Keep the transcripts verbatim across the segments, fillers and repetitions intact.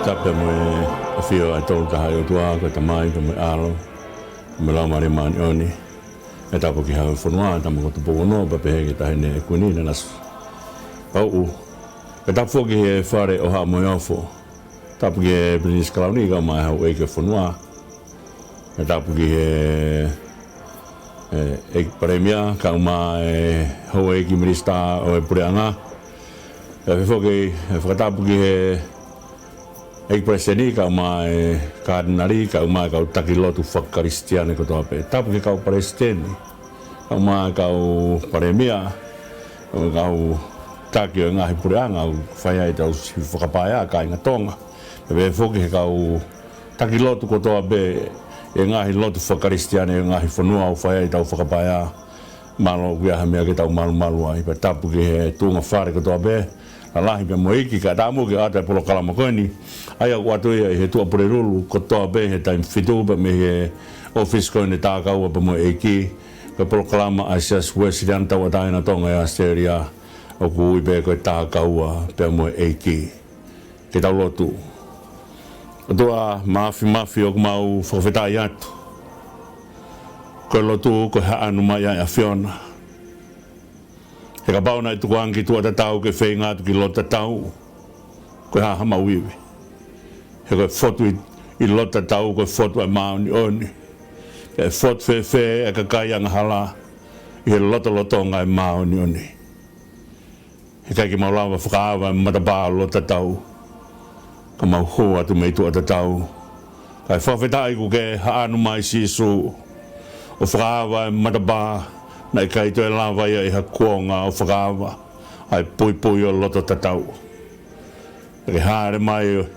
Tapu mo e ʻafio ʻa e Tolu Tahaʻi ʻOtua, ko e Tamai, pea mo e ʻAlo, mo e Laumālie Māʻoniʻoni. ʻE tapu ki he fonua, tama ko Tupou Ono, pea pehē ki he Taʻahine Kuini Nanasipauʻu. ʻE tapu foki ki he Fale ʻo Haʻa Moheofo. Tapu ki he Pilinisi Kalauni, kae ʻumaʻā e houʻeiki ʻo e fonua. ʻE tapu ki he, e, ʻEiki Palēmia, kae ʻumaʻā e houʻeiki minisitā ʻo e puleʻanga. ʻE pehē foki, ʻe fakatapu ki he ʻEiki Palesiteni, kae ʻumaʻā e Katinali, kae ʻumaʻā e kau taki lotu fakakalisitiane kotoa pē. Tapu ki he kau palesiteni, kae ʻumaʻā e kau palēmia, kae ʻumaʻā e kau taki ʻo e ngaahi puleʻanga, ʻoku fai ai ʻetau sivi fakapaea, kāinga Tonga. ʻE pehē foki ki he kau taki lotu kotoa pē, ʻi he ngaahi lotu fakakalisitiane, ʻi he ngaahi fonua ʻoku fai ai ʻetau fakapaea. Mālō ʻoku ʻi ai ha meʻa ke tau malumalu ai, pea tapu ki he tuʻunga fale kotoa pē, lalahi pea mo iiki, kae ʻatā muʻa ke ʻoatu e polokalama ko eni. ʻA ia ʻoku ʻoatu ia ʻi he Tuʻapulelulu kotoa pē he taimi fitu, pea mei he ʻōfisi ko eni ʻo e Tākaua pea mo e ʻEiki. Ko e polokalama ʻa e Siasi Uēsiliana Tauʻatāina ʻo Tonga ʻi ʻAositelēlia, ʻoku ui pē ko e Tākaua pea mo e ʻEiki. Ke tau lotu. ʻOtua Māfimafi, ʻoku mau fakafetaʻi atu. Ko e lotu, ko e haʻanu mai ʻa e ʻAfiona. He kapau naʻe tuku ange ki tuʻa tatau ke feinga atu ki loto tatau, ko e hā haʻamau ivi? He ko e fotu ʻi, ʻi loto tatau, ko e fotu ʻa e māʻoniʻoni. ʻE fotu fēfē ʻa e kakai angahala ʻi he lotolotonga ʻo e māʻoniʻoni? He ʻikai ke mau lava fakaava e matapā ʻo loto tatau, ka mau hū atu mei tuʻa tatau. Kae fakafetaʻi kuo ke haʻanu mai Sīsū, ʻo fakaava e matapā naʻe ʻikai toe lava ia ʻe ha kuonga ʻo fakaava, ʻa e puipui ʻo loto tatau. Ke hāʻele mai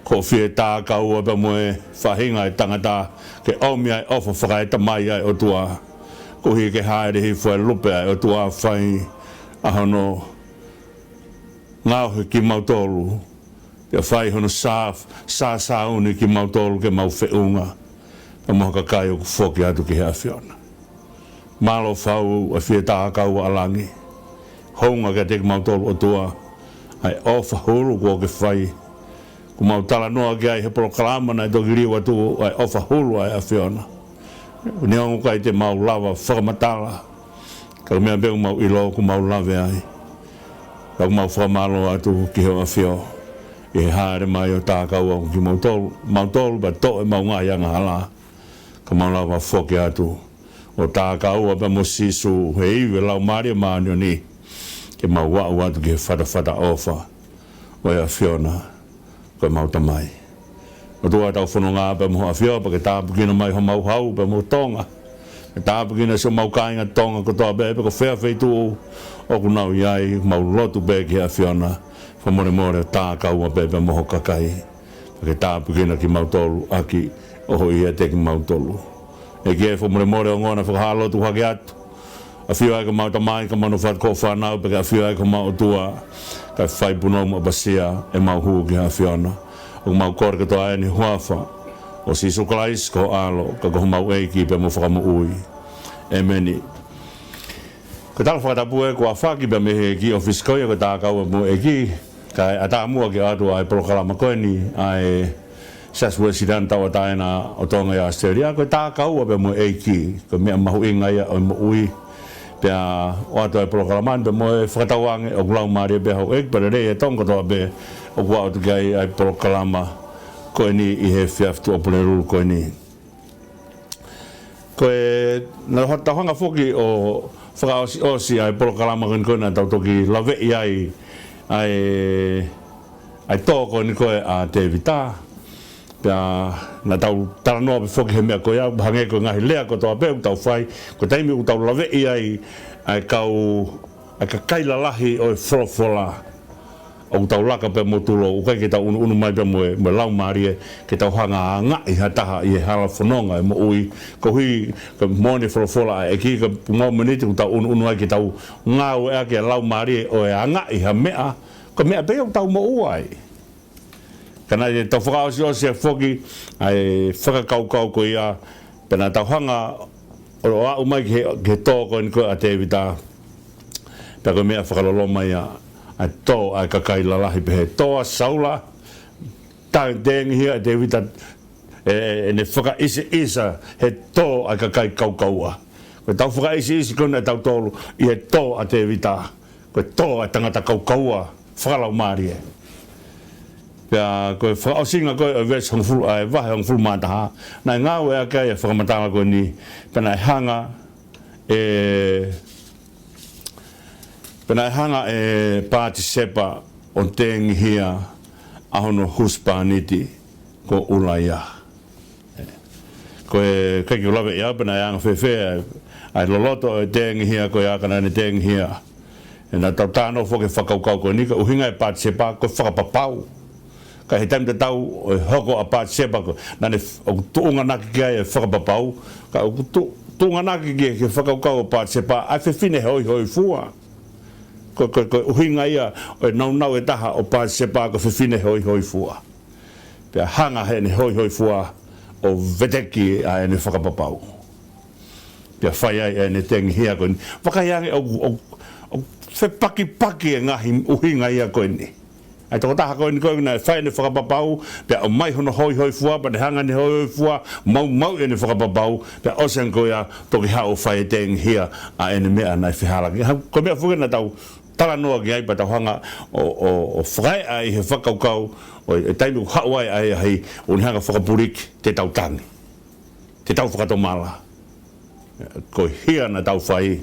ko e fie Tākaua pea mo e faʻahinga ʻo e tangata, ke ʻomi ʻa e ʻofa fakaetamai ʻa e ʻOtua. Koeʻuhi ke hāʻele hifo e lupe ʻa e ʻOtua, fai ʻa hono ngaohi kimautolu, pea fai hono sā, sāsāuni kimautolu ke mau feʻunga pea mo ha kakai ʻoku foki atu ki he ʻAfiona. Mālō fau ʻa e fie Tākaua ʻa langi. Hounga kiate kimautolu ʻOtua ʻa e ʻofa hulu kuo ke fai. Kuo mau talanoa ki ai he polokalama naʻe toki liliu atu, ʻa e ʻofa hulu ʻa e ʻAfiona. Neongo ʻikai te mau lava fakamatala, ka ko e meʻa pē ʻoku mau ʻilo ʻoku mau lave ai. Pea ʻoku mau fakamālō atu ki hoʻo ʻAfio ʻi he hāʻele mai ʻo Tākaua kiate kimautolu, mautolu pea toʻo ʻemau ngaahi angahala, ka mau lava foki atu ʻo Tākaua pea mo Sīsū he ivi ʻo e Laumālie Māʻoniʻoni, ke mau aʻu atu ki he fatafata ʻofa ʻo e ʻAfiona ko ʻemau Tamai. ʻOtua, tau fononga pea mo hoʻo ʻAfio, pea ke tāpuekina mai homau hau pea mo Tonga. Ke tāpuekina siʻomau kāinga Tonga kotoa pē, pe ko fē feituʻu ʻoku nau ʻi ai, mau lotu pē ki he ʻAfiona, fakamolemole ʻo Tākaua pē pea mo ho kakai. Pea ke tāpuekina kimautolu ʻaki ʻoho ʻiate kimautolu. ʻEiki, fakamolemole ʻo ongona fakahā lotu hake atu. ʻAfio ai ko homau tamai, ka mano fatu ko fānau, pea ke ʻafio ai ko homau ʻOtua, kae fai punou mo ʻapasia ʻemau hū ki he ʻAfiona. ʻOku mau kole kotoa eni huafa ʻo Sīsū Kalaisi ko ho ʻAlo, ka ko homau ʻEiki pea mo Fakamoʻui. ʻEmeni. Ko e tala fakatapu ē kuo ʻafaki pea mei he ʻEiki ʻofisi ko ia ko e Tākaua pea mo e ʻEiki, kae ʻatā muʻa ke ʻoatu ʻa e polokalama ko eni ʻa e Siasi Uēsiliana Tauʻatāina ʻo Tonga ʻi ʻAositelēlia, ko e Tākaua pea mo e ʻEiki, ko e meʻa mahuʻinga ia ʻo e moʻui. Pea ʻoatu ʻa e polokalama ni pea mo e fakatauange ʻoku laumālie pē houʻeiki pea lelei ʻa e Tonga kotoa pē ʻoku aʻu atu ki ai ʻa e polokalama ko eni ʻi he efiafi Tuʻapulelulu ko eni. Ko e, naʻa tau hanga foki ʻo fakaʻosiʻosi ʻa e polokalama ko eni ko ē naʻa tau toki laveʻi ai ʻa e, ʻa e tō ko eni ko ē ʻa Tēvita. Pea naʻa tau talanoa pē foki he meʻa ko ia, hangē ko e ngaahi lea kotoa pē ʻoku tau fai, ko e taimi ʻoku tau laveʻi ai ʻa e kau, ʻa e kakai lalahi ʻo e folofola, ʻoku tau laka pē mo tulo, ʻoku ʻikai ke tau ʻunuʻunu mai pē mo e, mo e laumālie, ke tau hanga ʻo angaʻi ha taha ʻi he hala fononga ʻo e moʻui, koeʻuhi ko e moʻoni e folofola ʻa e ʻEiki, ka ʻoku ʻi ai e momeniti ʻoku tau ʻunuʻunu ai ke tau ngāueʻaki ʻa e laumālie ʻo e angaʻi ha meʻa, ko e meʻa pē ʻoku tau moʻua ai. Ka naʻa tau fakaʻosiʻosi ai foki ʻa e fakakaukau ko ia, pea naʻa tau hanga ʻo aʻu mai ki he, ki he tō ko eni ko ē ʻa Tēvita. Pea ko e meʻa fakaloloma ia ʻa e tō ʻa e kakai lalahi, pehē tō ʻa Saula, Tau tengihia ʻe Tēvita, ʻe, ʻene fakaʻisiʻisa he tō ʻa e kakai kaukaua. Ko ʻetau fakaʻisiʻisi ko ena ʻe tautolu ʻi he tō ʻa Tēvita. Ko e tō ʻa e tangata kaukaua fakalaumālie. Pea ko e fakaʻosinga ko ē ʻo e veesi hongofulu, ʻa e vahe hongofulu mā taha, naʻe ngāueʻaki ai e fakamatala ko eni, pea naʻe hanga ʻe, pea naʻe hanga ʻe Patisepa ʻo tengihia ʻa hono husepāniti ko ʻUlaia. Ko e, ʻikai ke u lave ia, pea naʻe anga fēfē ʻa e loloto ʻo e tengihia ko ia, ka naʻa ne tengihia. ʻE, naʻa tau talanoa foki he fakakaukau ko eni, ko e ʻuhinga ʻo Patisepa ko e fakapapau. Ka ʻi he taimi tatau ʻo e hoko ʻa Patisepa ko, naʻa ne f-, ʻoku tuʻunganaki ki ai e fakapapau. Ka ʻoku tu-, tuʻunganaki ki he, ki he fakakaukau ʻo Patisepa ʻa e fefine hoihoifua. Ko, ko, ko e ʻuhinga ia ʻo e nāunau ʻe taha ʻo Patisepa ko e fefine hoihoifua. Pea hanga heʻene hoihoifua ʻo veteki ʻa ʻene fakapapau. Pea fai ai ʻene tengihia ko eni. Vakai ange ʻoku, ʻoku, ʻoku fepakipaki e ngaahi ʻuhinga ia ko eni. ʻA e tokotaha ko eni ko ē naʻe fai ʻene fakapapau, pea ʻomai hono hoihoifua, pea ne hanga ʻene hoihoifua ʻo maumauʻi ʻene fakapapau, pea ʻosi ange ko ia toki haʻu ʻo fai e tengihia ʻa ʻene meʻa naʻe fehālaaki. Ha, ko e meʻa foki naʻa tau talanoa ki ai pea tau hanga ʻo, ʻo, ʻo fakaeʻa ʻi he fakakaukau ʻo e, e taimi ʻoku haʻu ai ʻa e, ʻa e, ʻo ne hanga ʻo fakapuliki, te tau tangi, te tau fakatomala. Ko e hia naʻa tau fai,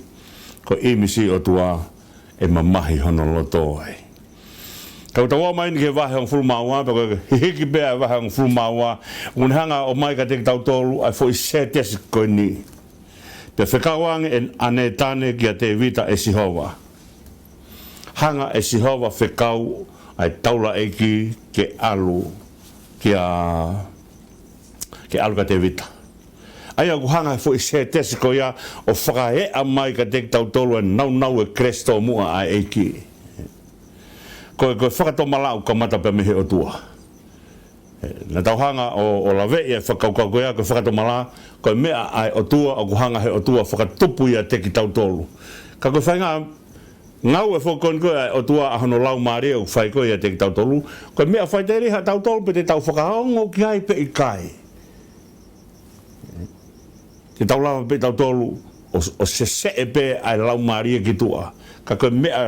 ko e ʻīmisi ʻo e ʻOtua ʻe mamahi hono loto ai. Ka ʻoku tau ō mai eni ki he vahe hongofulu mā ua, pea ko e hihiki pē ʻa e vahe hongofulu mā ua, ʻoku ne hanga ʻo ʻomai kiate kitautolu ʻa e foʻi sētesi ko eni. Pea fekau ange ʻe Anetane kia Tēvita ʻe Sihova. Hanga ʻe Sihova ʻo fekau ʻa e taulaʻeiki ke ʻalu kia, ke ʻalu kia Tēvita. ʻA ia ʻoku hanga he foʻi sētesi ko ia ʻo fakaeʻa mai kiate kitautolu e nāunau e Kalaisi tomuʻa ʻa e ʻEiki. Ko e, ko e fakatomala ʻoku kamata pē mei he ʻOtua. ʻE, naʻa tau hanga ʻo, ʻo laveʻi e fakakaukau ko ia, ko e fakatomala, ko e meʻa ʻa e ʻOtua, ʻoku hanga he ʻOtua ʻo fakatupu ʻiate kitautolu. Ka ko e faʻahinga ngāue foki ko eni ko ē ʻa e ʻOtua ʻa hono Laumālie ʻoku fai ko ē ʻiate kitautolu, ko e meʻa faʻiteliha tautolu pe te tau fakaongo ki ai pe ʻikai. Te tau lava pē tautolu ʻo, ʻo seseʻe pē ʻa e Laumālie ki tuʻa. Ka ko e meʻa,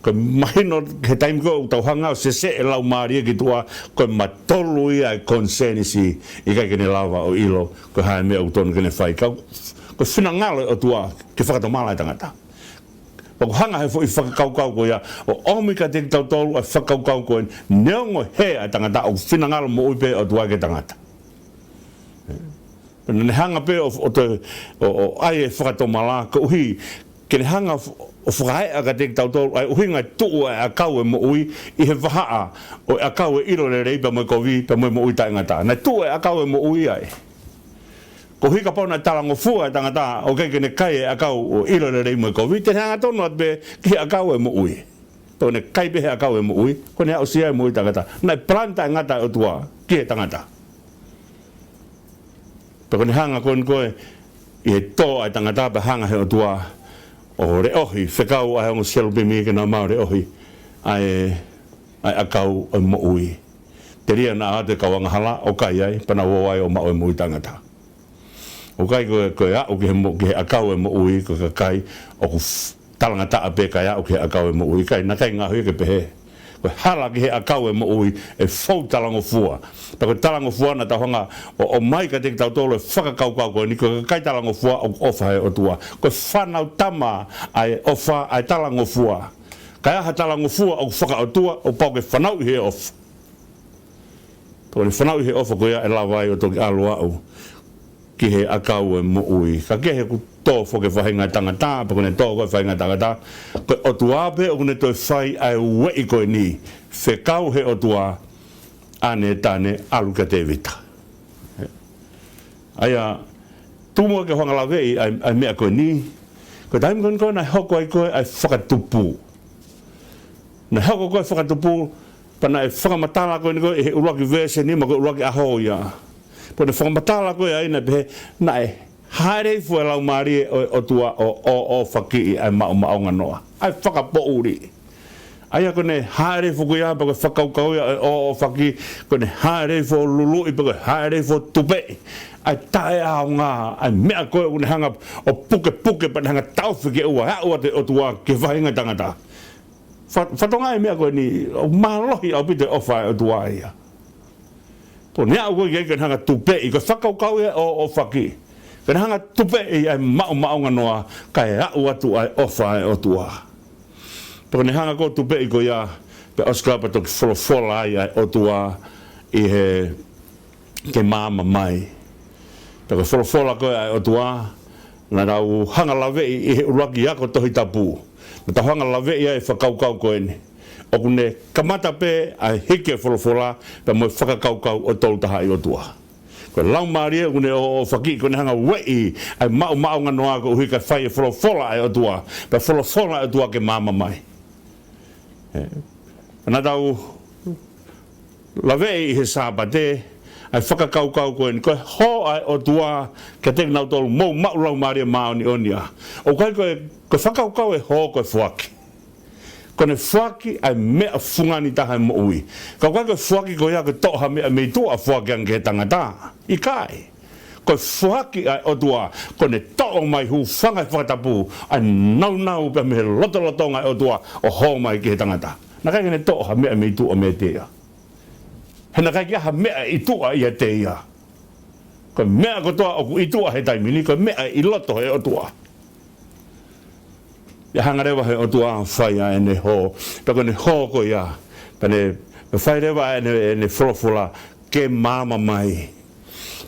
ko e mahino he taimi ko ē ʻoku tau hanga ʻo seseʻe Laumālie ki tuʻa, ko e matolu ia e konisēnisi, ʻikai ke ne lava ʻo ʻilo ko e hā e meʻa ʻoku totonu ke ne fai. Ka ko e finangalo ʻo e ʻOtua ke fakatomala e tangata. Pea ʻoku hanga he foʻi fakakaukau ko ia ʻo ʻomi kiate kitautolu ʻa e fakakaukau ko eni, neongo ʻe hē ʻa e tangata, ʻoku finangalo moʻui pē ʻOtua ki he tangata. Pea naʻa ne hanga pē ʻo, ʻo toe, ʻo, ʻo ʻai e fakatomala, koeʻuhi ke ne hanga ʻo, ʻo fakaeʻa kiate kitautolu ʻa e ʻuhinga e tuʻu e ʻakau e moʻui ʻi he vahaʻa ʻo e ʻakau e ʻilo lelei pea mo e kovi, pea mo e moʻui taʻengata. Naʻe tuʻu e ʻakau e moʻui ai. Koeʻuhi kapau naʻe talangofua e tangata ʻo ʻikai ke ne kai e ʻakau ʻo e ʻilo lelei mo e kovi, te ne hanga tonu atu pē ki he ʻakau e moʻui. Pea ko ʻene kai pē he ʻakau e moʻui, ko ʻene aʻusia e moʻui taʻengata. Naʻe palani taʻengata e ʻOtua ki he tangata. Pea ko ʻene hanga ko eni ko ē ʻi he tō ʻa e tangata pea hanga he ʻOtua ʻo leʻohi, fekau ʻa e ongo selupimi ke nau maʻu leʻohi ʻa e, ʻa e ʻakau ʻo e moʻui. Telia naʻa ʻoatu e kau angahala ʻo kai ai, pea nau ō ai ʻo maʻu e moʻui taʻengata. ʻOku ʻikai ko e, ko e aʻu ki he mo-, ki he ʻakau e moʻui, ko e kakai ʻoku f-, talangataʻa pē kae aʻu ki he ʻakau e moʻui, ʻikai, naʻe ʻikai ngaohi ia ke pehē. Ko e hala ki he ʻakau e moʻui ʻe fou talangofua. Pea ko e talangofua naʻa tau hanga ʻo, ʻomai kiate kitautolu e fakakaukau ko eni, ko e kakai talangofua ʻoku ʻofa he ʻOtua. Ko e fānau tama ʻa e ʻofa, ʻa e talangofua. Kae ʻi ai ha talangofua ʻoku fakaʻotua, ʻoku pau ke fanauʻi he ʻofa. Pea ko ʻene fanauʻi he ʻofa ko ia ʻe lava ai ʻo toki ʻalu ʻo aʻu ki he ʻakau e moʻui. Ka kehe ʻoku tō foki e faʻahinga tangata, pea ko ʻene tō ko ē e faʻahinga tangata, ko e ʻOtua pē ʻoku ne toe fai ʻa e ueʻi ko eni, fekau he ʻOtua ʻa Anetane ʻalu kia Tēvita. ʻA ia, tuku muʻa ke u hanga ʻo laveʻi ʻa e, ʻa e meʻa ko eni. Ko e taimi ko eni ko ē naʻe hoko ai ko ē ʻa e fakatupu. Naʻe hoko ko ē e fakatupu, pea naʻe fakamatala ko eni ko ē ʻi he ʻuluaki veesi ʻe nima ko e ʻuluaki ʻaho ia. Pea ko ʻene fakamatala ko ē ʻa ia naʻe pehē, naʻe hāʻele hifo e Laumālie ʻo e ʻOtua ʻo, ʻo, ʻo ʻofakiʻi ʻa e maʻumaʻunga noa, ʻa e fakapoʻuli. ʻA ia ko ʻene hāʻele hifo ko ia, pea ko e fakakaukau ia ʻo e ʻoʻofaki, ko ʻene hāʻele hifo ʻo luluʻi, pea ko e hāʻele hifo ʻo tupeʻi ʻa e taʻeʻaonga, ʻa e meʻa ko ē ʻoku ne hanga ʻo pukepuke, pea ne hanga ʻo taʻofi ke ʻoua ʻe aʻu atu e ʻOtua ki he faʻahinga tangata. Fa-, fatongia e meʻa ko eni, ʻoku mālohi ʻaupito e ʻofa ʻa e ʻOtua ia. Pea ne aʻu ko ē ki ai ke ne hanga ʻo tupeʻi, ko e fakakaukau ia ʻo e ʻoʻofaki. Ke ne hanga ʻo tupeʻi ʻa e maʻumaʻunga noa, kae aʻu atu ʻa e ʻofa ʻa e ʻOtua. Pea ko ʻene hanga ko ē ʻo tupeʻi ko ia, pea ʻosi ko ia pea toki folofola ai ʻa e ʻOtua ʻi he ke maama mai. Pea ko e folofola ko ē ʻa e ʻOtua, naʻa tau hanga ʻo laveʻi ʻi he ʻuluaki ako Tohi Tapu. Naʻa tau hanga ʻo laveʻi ai e fakakaukau ko eni. ʻOku ne kamata pē ʻa e hiki e folofola, pea mo e fakakaukau ʻo e Tolu Tahaʻi ʻOtua. Ko e laumālie ʻoku ne ʻoʻofaki, ko ʻene hanga ʻo ueʻi ʻa e maʻumaʻunga noa koeʻuhi kae fai e folofola ʻa e ʻOtua, pea folofola ʻa e ʻOtua ke maama mai. ʻE, naʻa tau laveʻi ʻi he Sāpate ʻa e fakakaukau ko eni, ko e hō ʻa e ʻOtua kiate kinautolu ʻoku mou maʻu Laumālie Māʻoniʻoni ʻa. ʻOku ʻikai ko e, ko e fakakaukau e hō ko e foaki. Ko ʻene foaki ʻa e meʻa fungani taha e moʻui. Ka ʻoku ʻikai ko e foaki ko ia ke toʻo ha meʻa mei tuʻa ʻo foaki ange ki he tangata. ʻIkai. Ko e foaki ʻa e ʻOtua, ko ʻene toʻo mai, hūfanga he fakatapu, ʻa e nāunau pea mei he lotolotonga ʻo e ʻOtua ʻo hō mai ki he tangata. Naʻe ʻikai ke ne toʻo ha meʻa mei tuʻa meiate ia. He naʻe ʻikai ke ʻi ai ha meʻa ʻi tuʻa ʻiate ia. Ko e meʻa kotoa ʻoku ʻi tuʻa he taimi ni, ko e meʻa ʻi loto he ʻOtua. Pea hanga leva he ʻOtua ʻo fai ʻa ʻene hō, pea ko ʻene hō ko ia, pea ne, pea fai leva ʻa ʻene, ʻene folofola ke maama mai.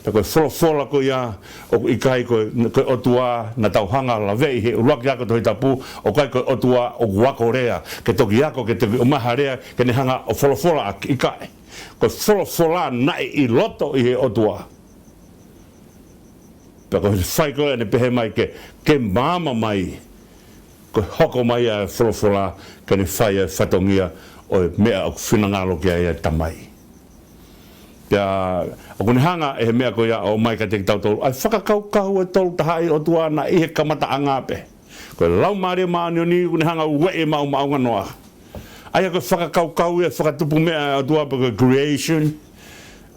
Pea ko e folofola ko ia, ʻoku ʻikai ko e, ko e ʻOtua naʻa tau hanga ʻo laveʻi he ʻuluaki ako Tohi Tapu, ʻoku ʻikai ko e ʻOtua ʻoku ako lea, ke toki ako, ke toki ʻomai ha lea, ke ne hanga ʻo folofola ʻaki, ʻikai. Ko e folofola naʻe ʻi loto ʻi he ʻOtua. Pea ko e fai ko ē ʻene pehē mai ke, ke maama mai, ko e hoko mai ʻa e folofola ke ne fai ʻa e fatongia ʻo e meʻa ʻoku finangalo ki ai ʻa e Tamai. Pea ʻoku ne hanga ʻe he meʻa ko ia ʻo ʻomai kiate kitautolu ʻa e fakakaukau ʻo e Tolu Tahaʻi ʻOtua naʻe ʻi he kamataʻanga pē. Ko e Laumālie Māʻoniʻoni ʻoku ne hanga ʻo ueʻi e maʻumaʻunga noa. ʻA ia ko e fakakaukau ia, fakatupu meʻa ʻa e ʻOtua pe ko e creation.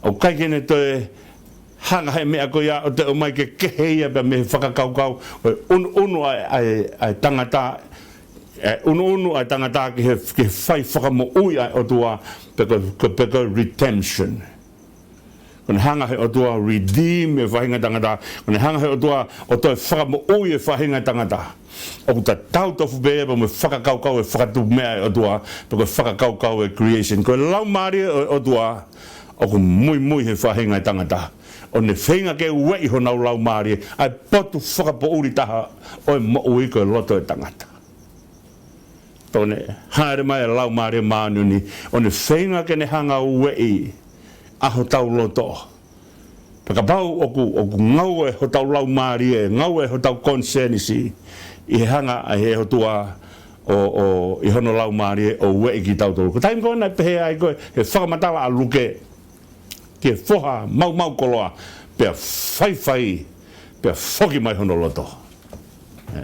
ʻOku ʻikai ke ne toe hanga he meʻa ko ia ʻo toe ʻomai ke kehe ia pea mei he fakakaukau ʻo e ʻunuʻunu ʻa e, ʻa e, ʻa e tangata, ʻe ʻunuʻunu ʻa e tangata ki he, ki he fai fakamoʻui ʻa e ʻOtua, pe ko, ko, pe ko e redemption. Ko ʻene hanga he ʻOtua ʻo redeem e faʻahinga tangata. Ko ʻene hanga he ʻOtua ʻo toe fakamoʻui e faʻahinga tangata. ʻOku tatau tofu pē ia pea mo e fakakaukau e fakatupu meʻa ʻa e ʻOtua, pe ko e fakakaukau e creation. Ko e Laumālie ʻo, ʻOtua, ʻoku muimui he faʻahinga tangata. ʻO ne feinga ke ueʻi honau laumālie, ʻa e potu fakapoʻuli taha ʻo e moʻui ko e loto e tangata. Pea ʻoku ne hāʻele mai e Laumālie Māʻoniʻoni, ʻo ne feinga ke ne hanga ʻo ueʻi ʻa hotau loto. Pea kapau ʻoku, ʻoku ngaue hotau laumālie, ngaue hotau konisēnisi, ʻi he hanga ʻe he ʻOtua ʻo, ʻo, ʻi hono laumālie ʻo ueʻi kitautolu. Ko e taimi ko ē naʻe pehē ai ko ē he fakamatala ʻa Luke, ki he foha maumau koloa, pea faifai, pea foki mai hono loto. ʻE,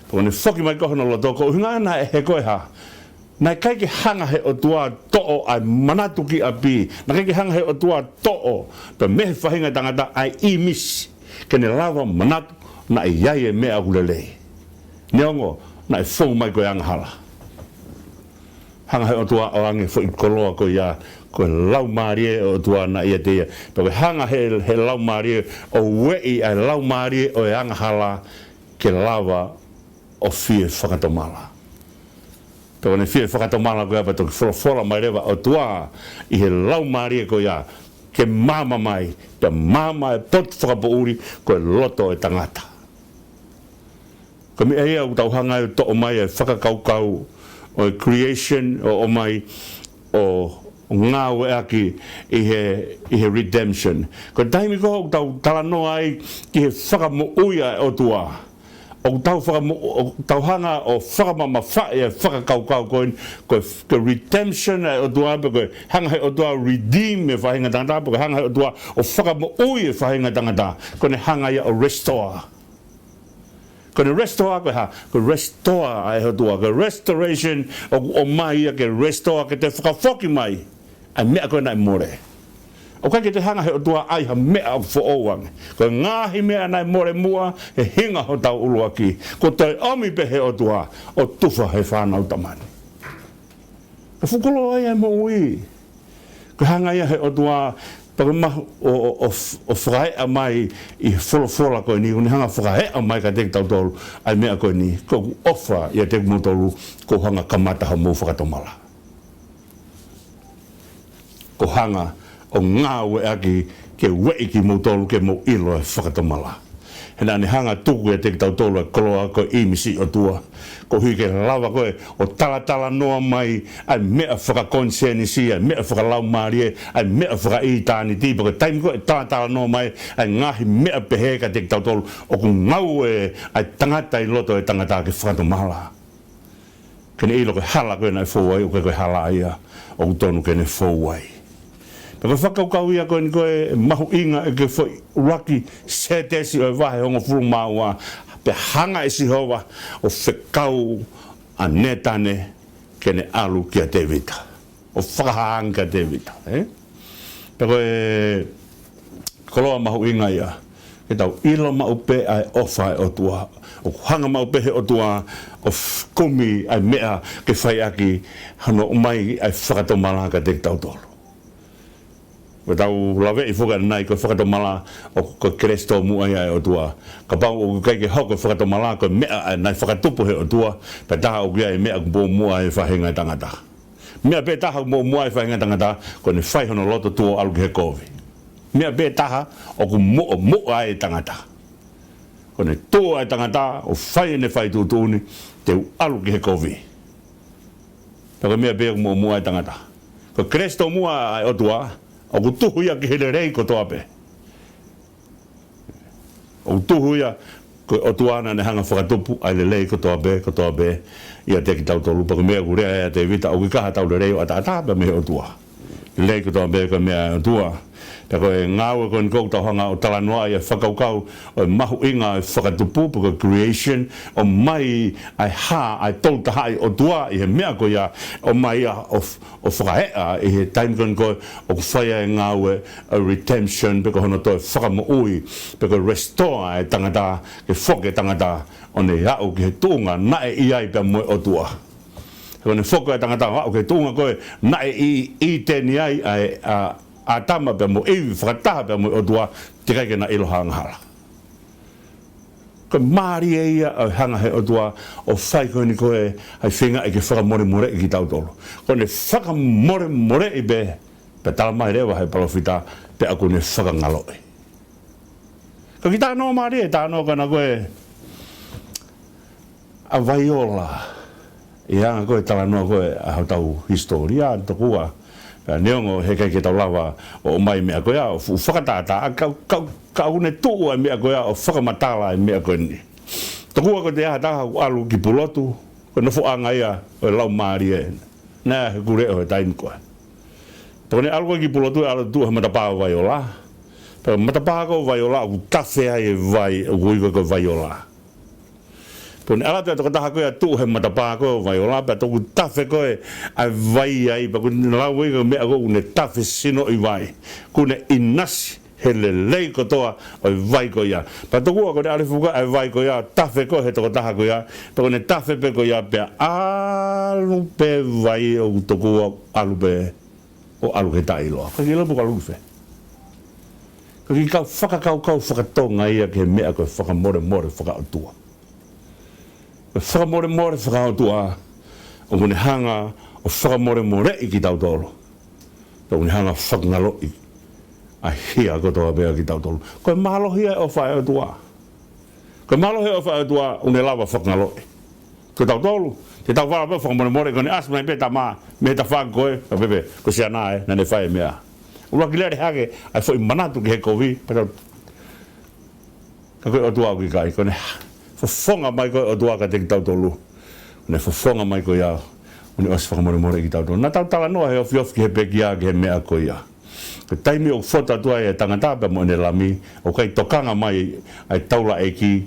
pea ʻoku ne foki mai ko hono loto, ko e ʻuhinga naʻe he ko e hā? Naʻe ʻikai ke hanga he ʻOtua ʻo toʻo ʻa e manatu ki ʻapi. Naʻe ʻikai ke hanga he ʻOtua ʻo toʻo pea mei he faʻahinga tangata ʻa e ʻīmisi, ke ne lava ʻo manatu naʻe ʻi ai e meʻa ʻoku lelei. Neongo naʻe fou mai ko e angahala. Hanga he ʻOtua ʻo ʻoange foʻi koloa ko ia, ko e Laumālie ʻo e ʻOtua naʻe ʻiate ia. Pea ko e hanga he, he Laumālie ʻo ueʻi ʻa e laumālie ʻo e angahala ke lava ʻo fie fakatomala. Pea ko ʻene fie fakatomala ko ia pea toki folofola mai leva ʻOtua ʻi he Laumālie ko ia ke maama mai, pea maama e potu fakapoʻuli ko e loto e tangata. Ko e meʻa ia ʻoku tau hanga ai ʻo toʻo mai e fakakaukau ʻo e creation ʻo ʻomai ʻo ngāueʻaki ʻi he, ʻi he redemption. Ko e taimi ko ē ʻoku tau talanoa ai ki he fakamoʻui ʻa e ʻOtua, ʻoku tau fakamo-, ʻoku tau hanga ʻo fakamamafaʻi e fakakaukau ko eni, ko e, ko e redemption ʻa e ʻOtua, pe ko e hanga he ʻOtua ʻo redeem e faʻahinga tangata, pe ko e hanga he ʻOtua ʻo fakamoʻui e faʻahinga tangata, ko ʻene hanga ia ʻo restore. Ko ʻene restore ko e hā? Ko e restore ʻa e ʻOtua, ko e restoration, ʻoku ʻomai ia ke restore, ke toe fakafoki mai ʻa e meʻa ko ē naʻe mole. ʻOku ʻikai ke toe hanga he ʻOtua ʻai ha meʻa ʻoku foʻou ange. Ko e ngaahi meʻa naʻe mole muʻa he hinga hotau ʻuluaki, kuo toe ʻomi pē he ʻOtua ʻo tufa he fānau tamani. Ka fuʻu koloa ia e moʻui. Ko e hanga ia he ʻOtua, pea ko e mahu ʻo, ʻo, ʻo, ʻo fakaeʻa mai ʻi he folofola ko eni, ʻoku ne hanga fakaeʻa mai kiate kitautolu ʻa e meʻa ko eni. Ko ʻeku ʻofa ʻiate kimoutolu, ko e hanga kamata homou fakatomala. Ko e hanga ʻo ngāueʻaki ke ueʻi kimoutolu ke mou ʻilo e fakatomala. He naʻa ne hanga tuku ʻiate kitautolu e koloa ko e ʻīmisi ʻOtua, koeʻuhi ke lava ko ē ʻo talatalanoa mai ʻa e meʻa fakakonisēnisi, ʻa e meʻa fakalaumālie, ʻa e meʻa fakaʻitāniti, pea ko e taimi ko ē talatalanoa mai ʻa e ngaahi meʻa pehē kiate kitautolu, ʻoku ngāue ʻa e tangata ʻi loto e tangata ke fakatomala. Ke ne ʻilo ko e hala ko ē naʻe fou ai, ʻoku ʻikai ko e hala ia ʻoku tonu ke ne fou ai. Pea ko e fakakaukau ia ko eni ko e mahuʻinga ʻo e foʻi ʻuluaki Sētesi ʻo e vahe hongofulu mā ua, pea hanga ʻe Sihova ʻo fekau ʻa Nētane ke ne ʻalu kia Tēvita. ʻO fakahā ange kia Tēvita, ē? Pea ko e koloa mahuʻinga ia, ke tau ʻilo maʻu pē ʻa e ʻofa ʻa e ʻOtua. ʻOku hanga maʻu pē he ʻOtua ʻo f-, kumi ʻa e meʻa ke fai ʻaki hono ʻomai ʻa e fakatomala kiate kitautolu. Ko ʻetau laveʻi foki ʻanenai ko e fakatomala ʻoku ko e Kelesi tōmuʻa ia ʻa e ʻOtua. Kapau ʻoku ʻikai ke hoko e fakatomala, ko e meʻa ʻa e naʻe fakatupu he ʻOtua, pea taha ʻoku ʻi ai e meʻa kuo muʻomuʻa he faʻahinga ʻo e tangata. Meʻa pē taha ʻoku muʻomuʻa he faʻahinga ʻo e tangata, ko ʻene fai hono loto tuʻu ʻo ʻalu ki he kovi. Meʻa pē taha ʻoku muʻomuʻa ai e tangata, ko ʻene tuʻu ʻa e tangata ʻo fai ʻene fai tuʻutuʻuni, te u ʻalu ki he kovi. Pea ko e meʻa pē ʻoku muʻomuʻa ai e tangata. Ko e Kelesi tōmuʻa ʻa e ʻOtua, ʻoku tuhu ia ki he lelei kotoa pē. ʻOku tuhu ia, ko e ʻOtua naʻa ne hanga fakatupu ʻa e lelei kotoa pē, kotoa pē, ʻiate kitautolu. Pea ko e meʻa ʻoku lea ai ʻa Tēvita, ʻoku ʻikai ha tau lelei ʻo ʻataʻatā pē mei he ʻOtua. Lelei kotoa pē ko e meʻa ʻa e ʻOtua. Pea ko e ngāue ko eni ʻoku tau hanga ʻo talanoa ai ʻa e fakakaukau ʻo e mahuʻinga ʻo e fakatupu, pe ko e creation, ʻomai ʻa e hā, ʻa e Tolu Tahaʻi ʻOtua ʻi he meʻa ko ia, ʻomai ia ʻo f-, ʻo fakaeʻa ʻi he taimi ko eni ko ē ʻoku fai ai e ngāue ʻo e redemption, pe ko hono toe fakamoʻui, pe ko e restore ʻa e tangata, ke foki e tangata ʻo ne aʻu ki he tuʻunga naʻe ʻi ai pea mo e ʻOtua. Ko ʻene foki ʻa e tangata ʻo aʻu ki he tuʻunga ko ē naʻe ʻi, ʻi ʻĪteni ai ʻa e, ʻa ʻĀtama pea mo ʻIvi fakataha pea mo e ʻOtua, teʻeki ai ke na ʻilo ha angahala. Ko e mālie ia ʻo e hanga he ʻOtua ʻo fai ko eni ko ē ʻa e feingaʻi ke fakamolemoleʻi kitautolu. Ko ʻene fakamolemoleʻi pē, pea tala mai leva he palōfita, pea ʻoku ne fakangaloʻi. Ka kiʻi talanoa mālie, talanoa ko ena ko ē ʻa Vaiola. ʻI he anga ko ē talanoa ko ē ʻa hotau hisitōlia, tokua, pea neongo heʻikai ke tau lava ʻo ʻomai meʻa ko ia ʻo fuʻu fakatātā, ka, ka, ka ʻoku ne tuʻu ʻa e meʻa ko ia ʻo fakamatala ʻa e meʻa ko eni. Tokua ko e ʻi ai ha taha ʻoku ʻalu ki Pulotu, ko e nofoʻanga ia ʻo e Laumālie. Naʻe ʻi ai he kuleʻo he taimi ko ē. Pea ko ʻene ʻalu ko ē ki Pulotu, ʻalu ʻo tuʻu he matapā ʻo Vaiola. Pea ko e matapā ko ē ʻo Vaiola ʻoku tafe ai e vai, ʻoku ui ko ē ko Vaiola. Pea ko ʻene ʻalu atu e tokotaha ko ia ʻo tuʻu he matapā ko ē ʻo Vaiola, pea toki tafe ko ē ʻa e vai ai, pea ʻoku ne lau ʻi he meʻa ko ē ʻoku ne tafe sinoʻi vai. ʻOku ne ʻinasi he lelei kotoa ʻo e vai ko ia. Pea tokua ko ʻene ʻalu hifo ko ē ʻa e vai ko ia, tafe ko ē he tokotaha ko ia, pea ʻoku ne tafe pē ko ia, pea ʻalu pē vai ʻoku tokua ʻalu pē ʻo ʻalu ki he taʻeʻiloa. ʻIkai ke ʻilo pe ʻoku ʻalu ki fē. Ko e kiʻi kau fakakaukau fakatonga ia ki he meʻa ko e fakamolemole fakaʻotua. Ko e fakamolemole fakaʻotua, ʻoku ne hanga ʻo fakamolemoleʻi kitautolu. Pea ʻoku ne hanga ʻo fakangaloʻi ʻa e hia kotoa pē ʻa kitautolu. Ko e mālohi ia e ʻofa ʻa e ʻOtua. Ko e mālohi e ʻofa ʻa e ʻOtua, ʻoku ne lava ʻo fakangaloʻi. Ko tautolu, te tau vala pē ʻo fakamolemole, ko ʻene ʻasi mai pē e tama mei he tafaʻaki ko ē, ka pehē pē, ko siana ē, naʻa ne fai e meʻa. ʻUluaki lele hake ʻa e foʻi manatu ki he kovi, pea tau, ka ko e ʻOtua ʻoku ʻikai, ko ʻene fofonga mai ko ē ʻOtua kiate kitautolu. ʻOku ne fofonga mai ko ia, ʻoku ne ʻosi fakamolemoleʻi kitautolu. Naʻa tau talanoa he ofiofi ki he pekia, ki he meʻa ko ia. Ko e taimi ʻoku fotu atu ai e tangata pea mo ʻene lami, ʻoku ʻikai tokanga mai ʻa e taulaʻeiki,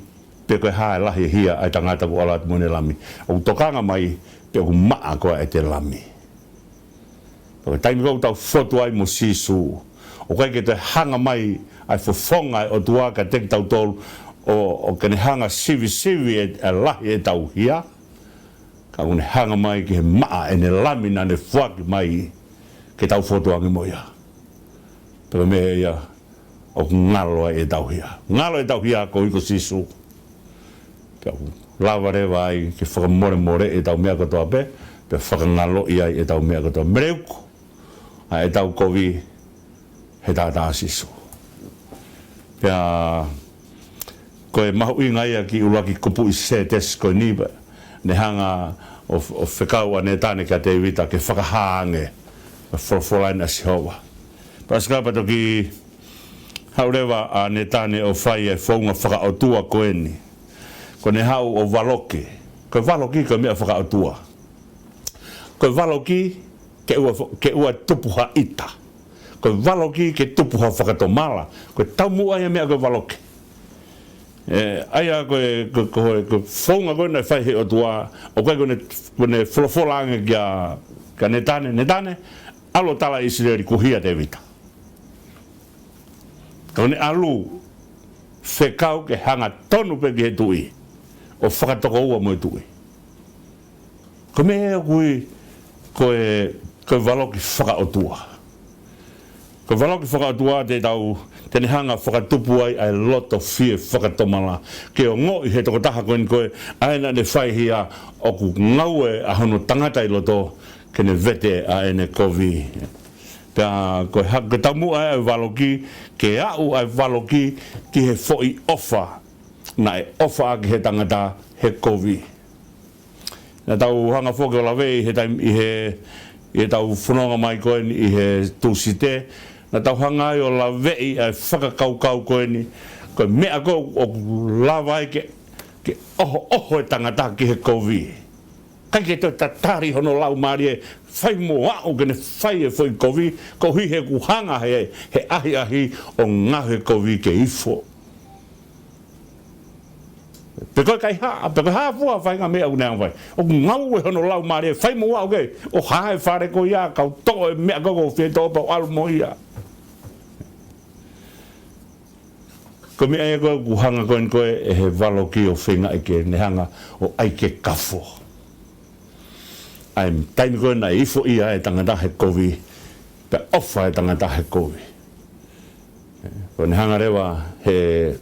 pe ko e hā e lahi e hia ʻa e tangata kuo ʻalu atu mo ʻene lami. ʻOku tokanga mai pe ʻoku maʻa koā ʻete lami. Ko e taimi ko ē ʻoku tau fotu ai mo Sīsū, ʻoku ʻikai ke toe hanga mai ʻa e fofonga ʻo e ʻOtua kiate kitautolu ʻo, ʻo ke ne hanga sivisivi e, e lahi ʻetau hia, ka ʻoku ne hanga mai ki he maʻa ʻene lami naʻa ne foaki mai ke tau fotu ange mo ia. Pea ko e meʻa ia ʻoku ngalo ai ʻetau hia. Ngalo ʻetau hia koeʻuhi ko Sīsū. Pea ʻoku lava leva ai ke fakamolemoleʻi ʻetau meʻa kotoa pē, pea fakangaloʻi ai ʻetau meʻa kotoa. Meleuku ʻa ʻetau kovi he taʻataʻa ʻo Sīsū. Pea ko e mahuʻinga ia ki he ʻuluaki kupuʻi sētesi ko eni pea ne hanga ʻo, ʻo fekau ʻa Nētane kia Tēvita ke fakahā ange ʻa e folofola eni ʻa Sihova. Pea ʻalu ʻo toki haʻu leva ʻa Nētane ʻo fai e founga fakaʻotua ko eni. Ko ʻene haʻu ʻo valoki. Ko e valoki ko e meʻa fakaʻotua. Ko e valoki ke ʻoua, ke ʻoua tupu ha ʻita. Ko e valoki ke tupu ha fakatomala. Ko e taumuʻa ia e meʻa ko e valoki. ʻE, ʻa ia ko e, ko, ko, ko e founga ko ē naʻe fai ʻe he ʻOtua, ʻoku ʻikai ko ʻene, ko ʻene folofola ange kia, kia Nētane, Nētane, ʻalu ʻo tala ʻIsileli kuo hia Tēvita. Ka ʻoku ne ʻalu fekau ke hanga tonu pē ki he tuʻi, ʻo fakatokoua mo e tuʻi. Ko e meʻa ia ʻoku ui ko e, ko e valoki fakaʻotua. Ko e valoki fakaʻotua te tau, te ne hanga fakatupu ai ʻa e loto fie fakatomala. Ke ongoʻi ʻe he tokotaha ko eni ko ē, ʻa ē naʻa ne fai hia ʻoku ngaue ʻa hono tangata ʻi loto, ke ne vete ʻa ʻene kovi. Pea ko e ha-, ko e taumuʻa ʻa e valoki, ke aʻu ʻa e valoki ki he foʻi ʻofa naʻe ʻofa ʻaki ʻe he tangata he kovi. Naʻa tau hanga foki ʻo laveʻi he taimi, ʻi he, ʻi heʻetau fononga mai ko eni ʻi he Tūsite. Naʻa tau hanga ai ʻo laveʻi ʻa e fakakaukau ko eni. Ko e meʻa ko ē ʻoku lava ai ke, ke ʻohoʻoho e tangata ki he kovi. ʻIkai ke toe tatali hono laumālie, fai mo aʻu ke ne fai e foʻi kovi, koeʻuhi he ʻoku hanga ʻe he, he ʻahiʻahi ʻo ngaohi e kovi ke ifo. Pe ko e kaihaʻa, pe ko e hā fua faʻahinga meʻa ʻoku ne hanga fai. ʻOku ngaue hono laumālie, fai mo aʻu ke, ʻo hā e fale ko ia, kau toʻo e meʻa ko ē ʻoku fie toʻo pea u ʻalu mo ia. Ko e meʻa ia ko ē ʻoku hanga ko eni ko ē ʻe he valoki ʻo feingaʻi ke ne hanga ʻo ʻai ke kafo. ʻA e taimi ko ē naʻe ifo ai e tangata he kovi, pea ʻofa e tangata he kovi. Ko ʻene hanga leva he,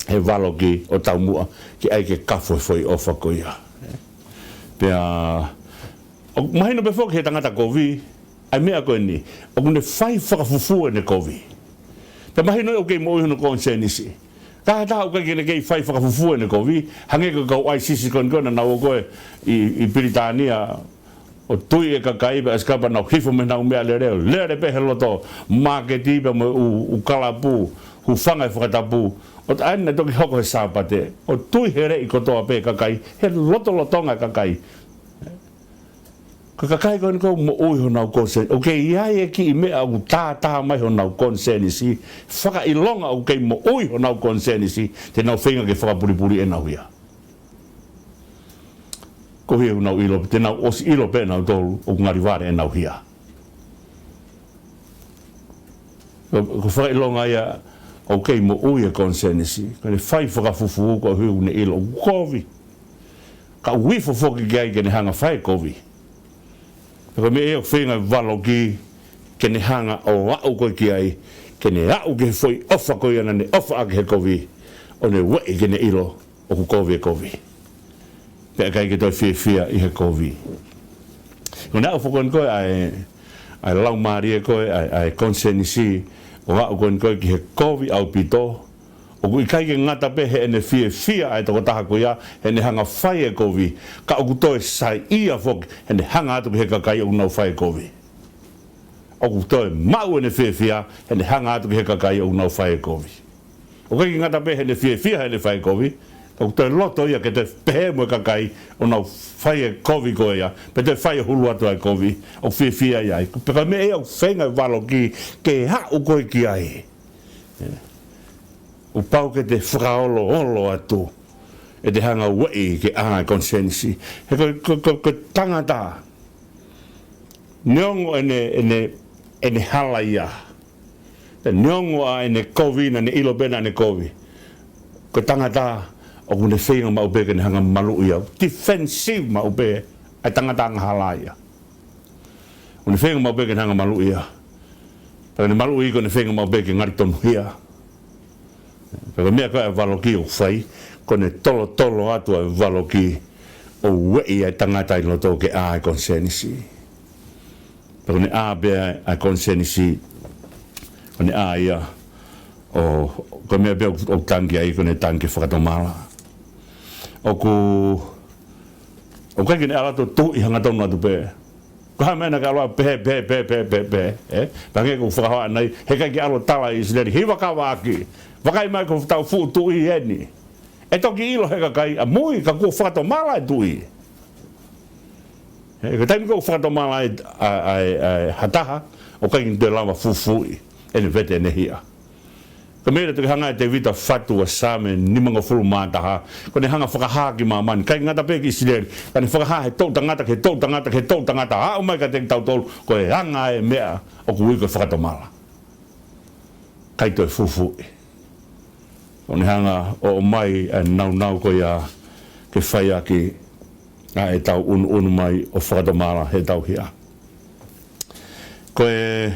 he valoki ʻo taumuʻa ke ʻai ke kafo e foʻi ʻofa ko ia. Pea, ʻoku mahino pē foki he tangata kovi, ʻa e meʻa ko eni, ʻoku ne fai fakafufū ʻene kovi. Pea mahino ʻoku kei moʻui hono konisēnisi. Ka ʻi he taha ʻoku ʻikai ke ne kei fai fakafufū ʻene kovi, hangē ko e kau ʻAisisi ko eni ko ē naʻa nau ō ko ē ʻi, ʻi Pilitānia, ʻo tui e kakai pea ʻasi kapau naʻa nau hifo mei heʻenau meʻalele, lele pē he loto māketi pea mo e ʻū, ʻū kalapu, hūfanga he fakatapu. ʻO taʻe naʻe toki hoko he Sāpate, ʻo tui heleʻi kotoa pē e kakai, he lotolotonga e kakai. Ko e kakai ko eni ʻoku moʻui honau konisēnisi. ʻOku kei ʻi ai e kiʻi meʻa ʻoku tātā mai honau konisēnisi. Fakaʻilonga ʻoku kei moʻui honau konisēnisi, te nau feinga ke fakapulipuli ʻenau hia. Koeʻuhi ʻoku nau ʻilo, te nau ʻosi ʻilo pē ʻe nautolu ʻoku ngali vale ʻenau hia. Ko, ko e fakaʻilonga ia ʻoku kei moʻui e konisēnisi. Ko ʻene fai fakafufū koeʻuhi ʻoku ne ʻilo ʻoku kovi. Ka ʻoku ifo foki ki ai ke ne hanga fai e kovi. Pea ko e meʻa ia ʻoku feinga e valoki ke ne hanga ʻo aʻu ko ē ki ai, ke ne aʻu ki he foʻi ʻofa ko ia naʻa ne ʻofa ʻaki he kovi, ʻo ne ueʻi ke ne ʻilo ʻoku kovi e kovi. Pea ʻikai ke toe fiefia ʻi he kovi. Ko ʻene aʻu foki ko eni ko ē ʻa e, ʻa e laumālie ko ē, ʻa e, ʻa e konisēnisi, ʻo aʻu ko eni ko ē ki he kovi ʻaupito, ʻoku ʻikai ke ngata pē heʻene fiefia ʻa e tokotaha ko ia heʻene hanga fai e kovi, ka ʻoku toe saiʻia foki heʻene hanga atu ki he kakai ʻoku nau fai e kovi. ʻOku toe maʻu ʻene fiefia heʻene hanga atu ki he kakai ʻoku nau fai e kovi. ʻOku ʻikai ke ngata pē heʻene fiefia heʻene fai e kovi, ka ʻoku toe loto ia ke toe pehē mo e kakai ʻoku nau fai e kovi ko ia, pe toe fai e hulu atu ʻa e kovi, ʻoku fiefia ia ai. Pea ko e meʻa ia ʻoku feinga e valoki ke aʻu ko ē ki ai. ʻOku pau ke te fakaoloolo atu. ʻe te hanga ʻo ueʻi ke ʻā e konisēnisi. He ko, ko, ko, ko e tangata, neongo ʻene, ʻene, ʻene hala ia, neongo ʻa ʻene kovi naʻa ne ʻilo pē naʻa ne kovi, ko e tangata ʻoku ne feinga maʻu pē ke ne hanga ʻo maluʻi ia. Defensive maʻu pē ʻa e tangata angahala ia. ʻOku ne feinga maʻu pē ke ne hanga ʻo maluʻi ia. Pea ko ʻene maluʻi ko ʻene feinga maʻu pē ke ngali tonuhia. Pea ko e meʻa ko ē ʻa e valoki ʻoku fai, ko ʻene tolotolo atu ʻa e valoki ʻo ueʻi ʻa e tangata ʻi loto ke ʻā e konisēnisi. Pea ko ʻene ʻā pē ʻa e konisēnisi, ko ʻene ʻā ia, ʻo, ko e meʻa pē ʻoku, ʻoku tangi ai, ko ʻene tangi fakatomala. ʻOku, ʻoku ʻikai ke ne ʻalu atu ʻo tuʻi hangatonu atu pē. Ko e hā e meʻa naʻa ke ʻalu ʻo pehē, pehē, pehē, pehē, pehē, pehē, ē? Pea hangē ko e fakahoa ʻanenai, heʻikai ke ʻalu ʻo tala ʻi ʻIsileli, hiva kava ʻaki. Vakai mai ko hotau fuʻu tuʻi eni. ʻE toki ʻilo ʻe he kakai ʻamui, ka kuo fakatomala e tuʻi. Ē, ko e taimi ko ē ʻoku fakatomala ai ʻa, ʻa, ʻa, ʻa ha taha, ʻoku ʻikai ke toe lava fufuuʻi ʻene vete ʻene hiʻa. Ko e meʻa ia naʻe toki hanga ʻe Tēvita ʻo fatu ʻa e Saame nimangofulu mā taha, ko ʻene hanga ʻo fakahā ki māmani, ʻikai ngata pē ki ʻIsileli, ka ne fakahā he toʻu tangata, ki he toʻu tangata, ki he toʻu tangata, aʻu mai kiate kitautolu, ko e anga e meʻa ʻoku ui ko e fakatomala. ʻIkai toe fufuuʻi. ʻO ne hanga ʻo ʻomai ʻa e nāunau ko ia ke fai ʻaki ʻa ʻetau ʻunuʻunu mai ʻo fakatomala heʻetau hiʻa. Ko e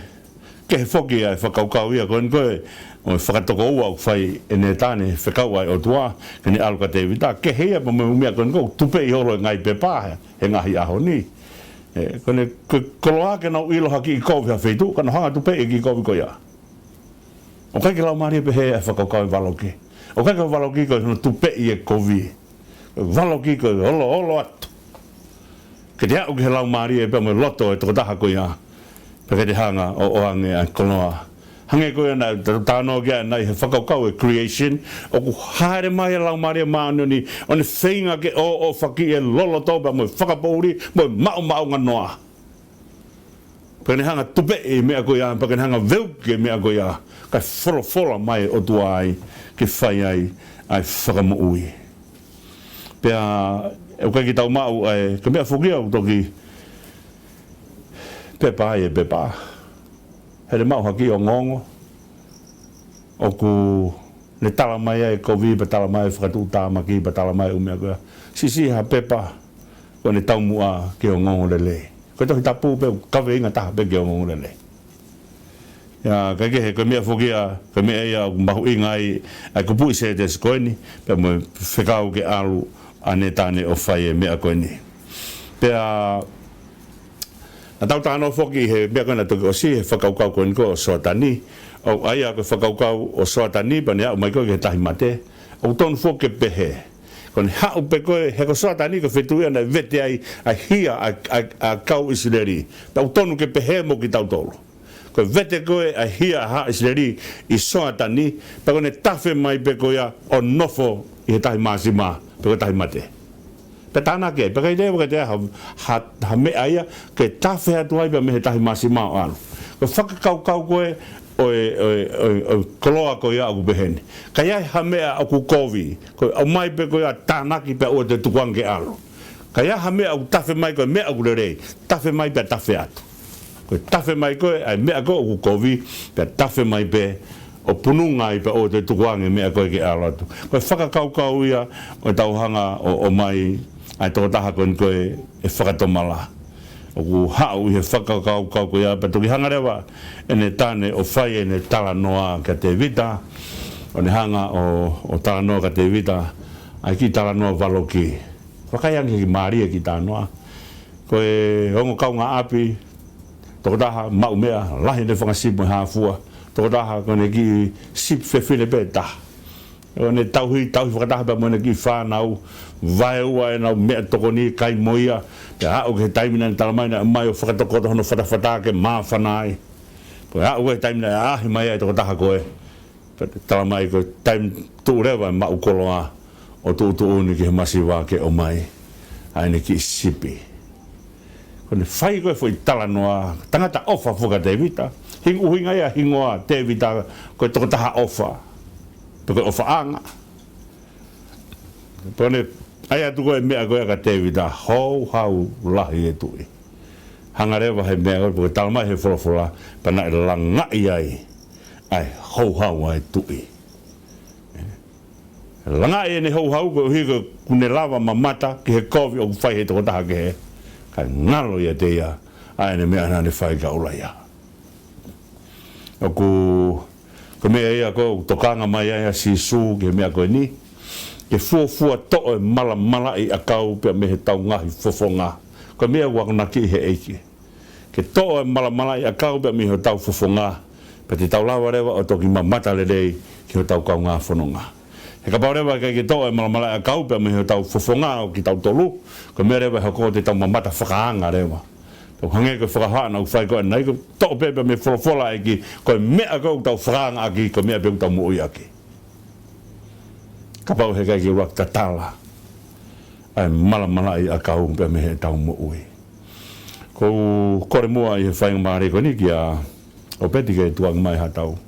kehe foki ʻa e fakakaukau ia ko eni ko e, ʻo e fakatokoua ʻoku fai ʻe Nētane fekau ʻa e ʻOtua ke ne ʻalu kia Tēvita, kehe ia pea mo e ʻū meʻa ko eni ko e tupeʻi holo ʻe he ngaahi pepa he, he ngaahi ʻaho ni. Ē, ko ʻene, ko e koloa ke nau ʻilo ha kiʻi kovi ha feituʻu, ka nau hanga ʻo tupeʻi e kiʻi kovi ko ia. ʻOku ʻikai ke laumālie pehē ʻa e fakakaukau ʻa e valoki. ʻOku ʻikai ke valoki ko hono tupeʻi e kovi. Valoki ko e oloolo atu. Ke te aʻu ki he laumālie pea mo e loto ʻo e tokotaha ko ia. Pea ke te hanga ʻo ʻoange ʻa e koloa. Hangē ko ia naʻa tau talanoa ki ai ʻanenai he fakakaukau ʻo e creation. ʻOku hāʻele mai e Laumālie Māʻoniʻoni ʻo ne feinga ke ʻōʻōfakiʻi e loloto pea mo e fakapoʻuli mo e maʻumaʻunganoa. Pea ke ne hanga ʻo tupeʻi e meʻa ko ia, pea ke ne hanga ʻo veuki e meʻa ko ia, kae folofola mai e ʻOtua ai, ke fai ai ʻa e fakamoʻui. Pea, ʻoku ʻikai ke tau maʻu ʻa e, ko e meʻa foki ia ʻoku toki pepa ai e pepa. He ʻe maʻu ha kiʻi ongoongo, ʻoku ne tala mai ʻa e kovi, pea tala mai ʻa e fakatuʻutāmaki, pea tala mai ʻa e ʻū meʻa ko ia. Siʻisiʻi ha pepa, ko ʻene taumuʻa ki he ongoongo lelei. Ko e Tohi Tapu pē ʻoku kaveinga taha pē ki he ongoongo lelei. ʻIo, kae kehe, ko e meʻa foki ia, ko e meʻa ia ʻoku mahuʻinga ai ʻa e kupuʻi sētesi ko eni, pea mo e fekau ke ʻalu ʻa Nētane ʻo fai e meʻa ko eni. Pea, naʻa tau talanoa foki he meʻa ko ē naʻe toki ʻosi, he fakakaukau ko eni ko ē ʻo Soatani. ʻOku ʻi ai ʻa e fakakaukau ʻo Soatani, pea ne aʻu mai ko ē ki he tahi mate. ʻOku tonu foki ke pehē. Ko ʻene haʻu pē ko ē, he ko Soatani ko e feituʻu ia naʻe vete ai ʻa e hia ʻa, ʻa, ʻa e kau ʻIsileli. Pea ʻoku tonu ke pehē mo kitautolu. Ko e vete ko ē ʻa e hia ʻa haʻa ʻIsileli ʻi Soatani, pea ko ʻene tafe mai pē ko ia ʻo nofo ʻi he tahi māsima, pe ko e tahi mate. Pea tānaki ai, pea ʻikai leva ke toe ʻi ai ha, ha, ha meʻa ia ke tafe atu ai pea mei he tahi māsima ʻo ʻalu. Ko e fakakaukau ko ē ʻo e, ʻo e, ʻo e, ʻo e koloa ko ia ʻoku pehē ni. Ka ʻi ai ha meʻa ʻoku kovi, ko e ʻomai pē ko ia ʻo tānaki pea ʻoua te tukuange ke ʻalu. Ka ʻi ai ha meʻa ʻoku tafe mai ko e meʻa ʻoku lelei, tafe mai pea tafe atu. Ko e tafe mai ko ē ʻa e meʻa ko ē ʻoku kovi, pea tafe mai pē ʻo pununga ai pea ʻoua te tukuange e meʻa ko ē ke ʻalu atu. Ko e fakakaukau ia ʻo ʻetau hanga ʻo, ʻomai ʻa e tokotaha ko eni ko ē ʻe fakatomala. ʻOku haʻu ʻi he fakakaukau ko ia, pea toki hanga leva ʻe Nētane ʻo fai ʻene talanoa kia Tēvita, ʻo ne hanga ʻo, ʻo talanoa kia Tēvita, ʻa e kiʻi talanoa valoki. Vakai ange ki he mālie e kiʻi talanoa. Ko e ongo kaungāʻapi, tokotaha maʻu meʻa, lahi ʻene fanga sipi mo e hā fua, tokotaha ko ʻene kiʻi sipi fefine pē ʻe taha. ʻO ne tauhi, tauhi fakataha pea mo ʻene kiʻi fānau, vaeua ʻenau meʻatokoni, kai mo ia, pea aʻu ki he taimi naʻe tala mai naʻe ʻomai ʻo fakatokoto hono fatafata ke māfana ai. Pea aʻu ki he taimi naʻe ʻaʻahi mai ai e tokotaha ko ē. Pea tala mai ko e taimi tuʻu leva e maʻu koloa ʻo tuʻutuʻuni ki he masiva ke ʻomai ʻa ʻene kiʻi sipi. Ko ʻene fai ko ē foʻi talanoa, tangata ʻofa foki ʻa Tēvita. Hingoa, ʻuhinga ia hingoa Tēvita ko e tokotaha ʻofa. Pe ko e ʻofaʻanga. Pea ne ʻai atu ko e meʻa ko ia kia Tēvita, houhau lahi e tuʻi. Hanga leva he meʻa ko ē, pea ʻoku tala mai he folofola, pea naʻe langaʻi ai ʻa e houhau ʻa e tuʻi. Langaʻi ʻene houhau koeʻuhi ko ʻene lava mamata ki he kovi ʻoku fai he tokotaha kehe. Kae ngalo ʻiate ia ʻa ʻene meʻa naʻa ne fai kia ʻUlaia. ʻOku, ko e meʻa ia ʻoku tokanga mai ai ʻa Sīsū ki he meʻa ko eni, ke fuofua toʻo e malamalaʻi ʻakau pea mei heʻetau ngaahi fofonga. Ko e meʻa ʻoku akonakiʻi he ʻEiki. Ke toʻo e malamalaʻi ʻakau pea mei heʻetau fofonga, pea te tau lava leva ʻo toki mamata lelei ki hotau kaungā fononga. He kapau leva ʻe ʻikai ke toʻo e malamalaʻi ʻakau pea mei heʻetau fofonga ʻo kitautolu, ko e meʻa leva ʻe hoko te tau mamata fakaanga leva. Tau hangē ko e fakahā naʻa ku fai ko ē ʻanenai, ko e toʻo pē pea mei he folofola ʻa e ʻEiki, ko e meʻa ko ē ʻoku tau fakaanga ʻaki, ko e meʻa pē ʻoku tau moʻui ʻaki. Kapau he ʻikai ke ʻuluaki tatala ʻa e malamalaʻi ʻakau pea mei heʻetau moʻui. ʻOku ou kole muʻa ʻi he faingamālie ko eni kia ʻOpeti ke tukuange mai haʻatau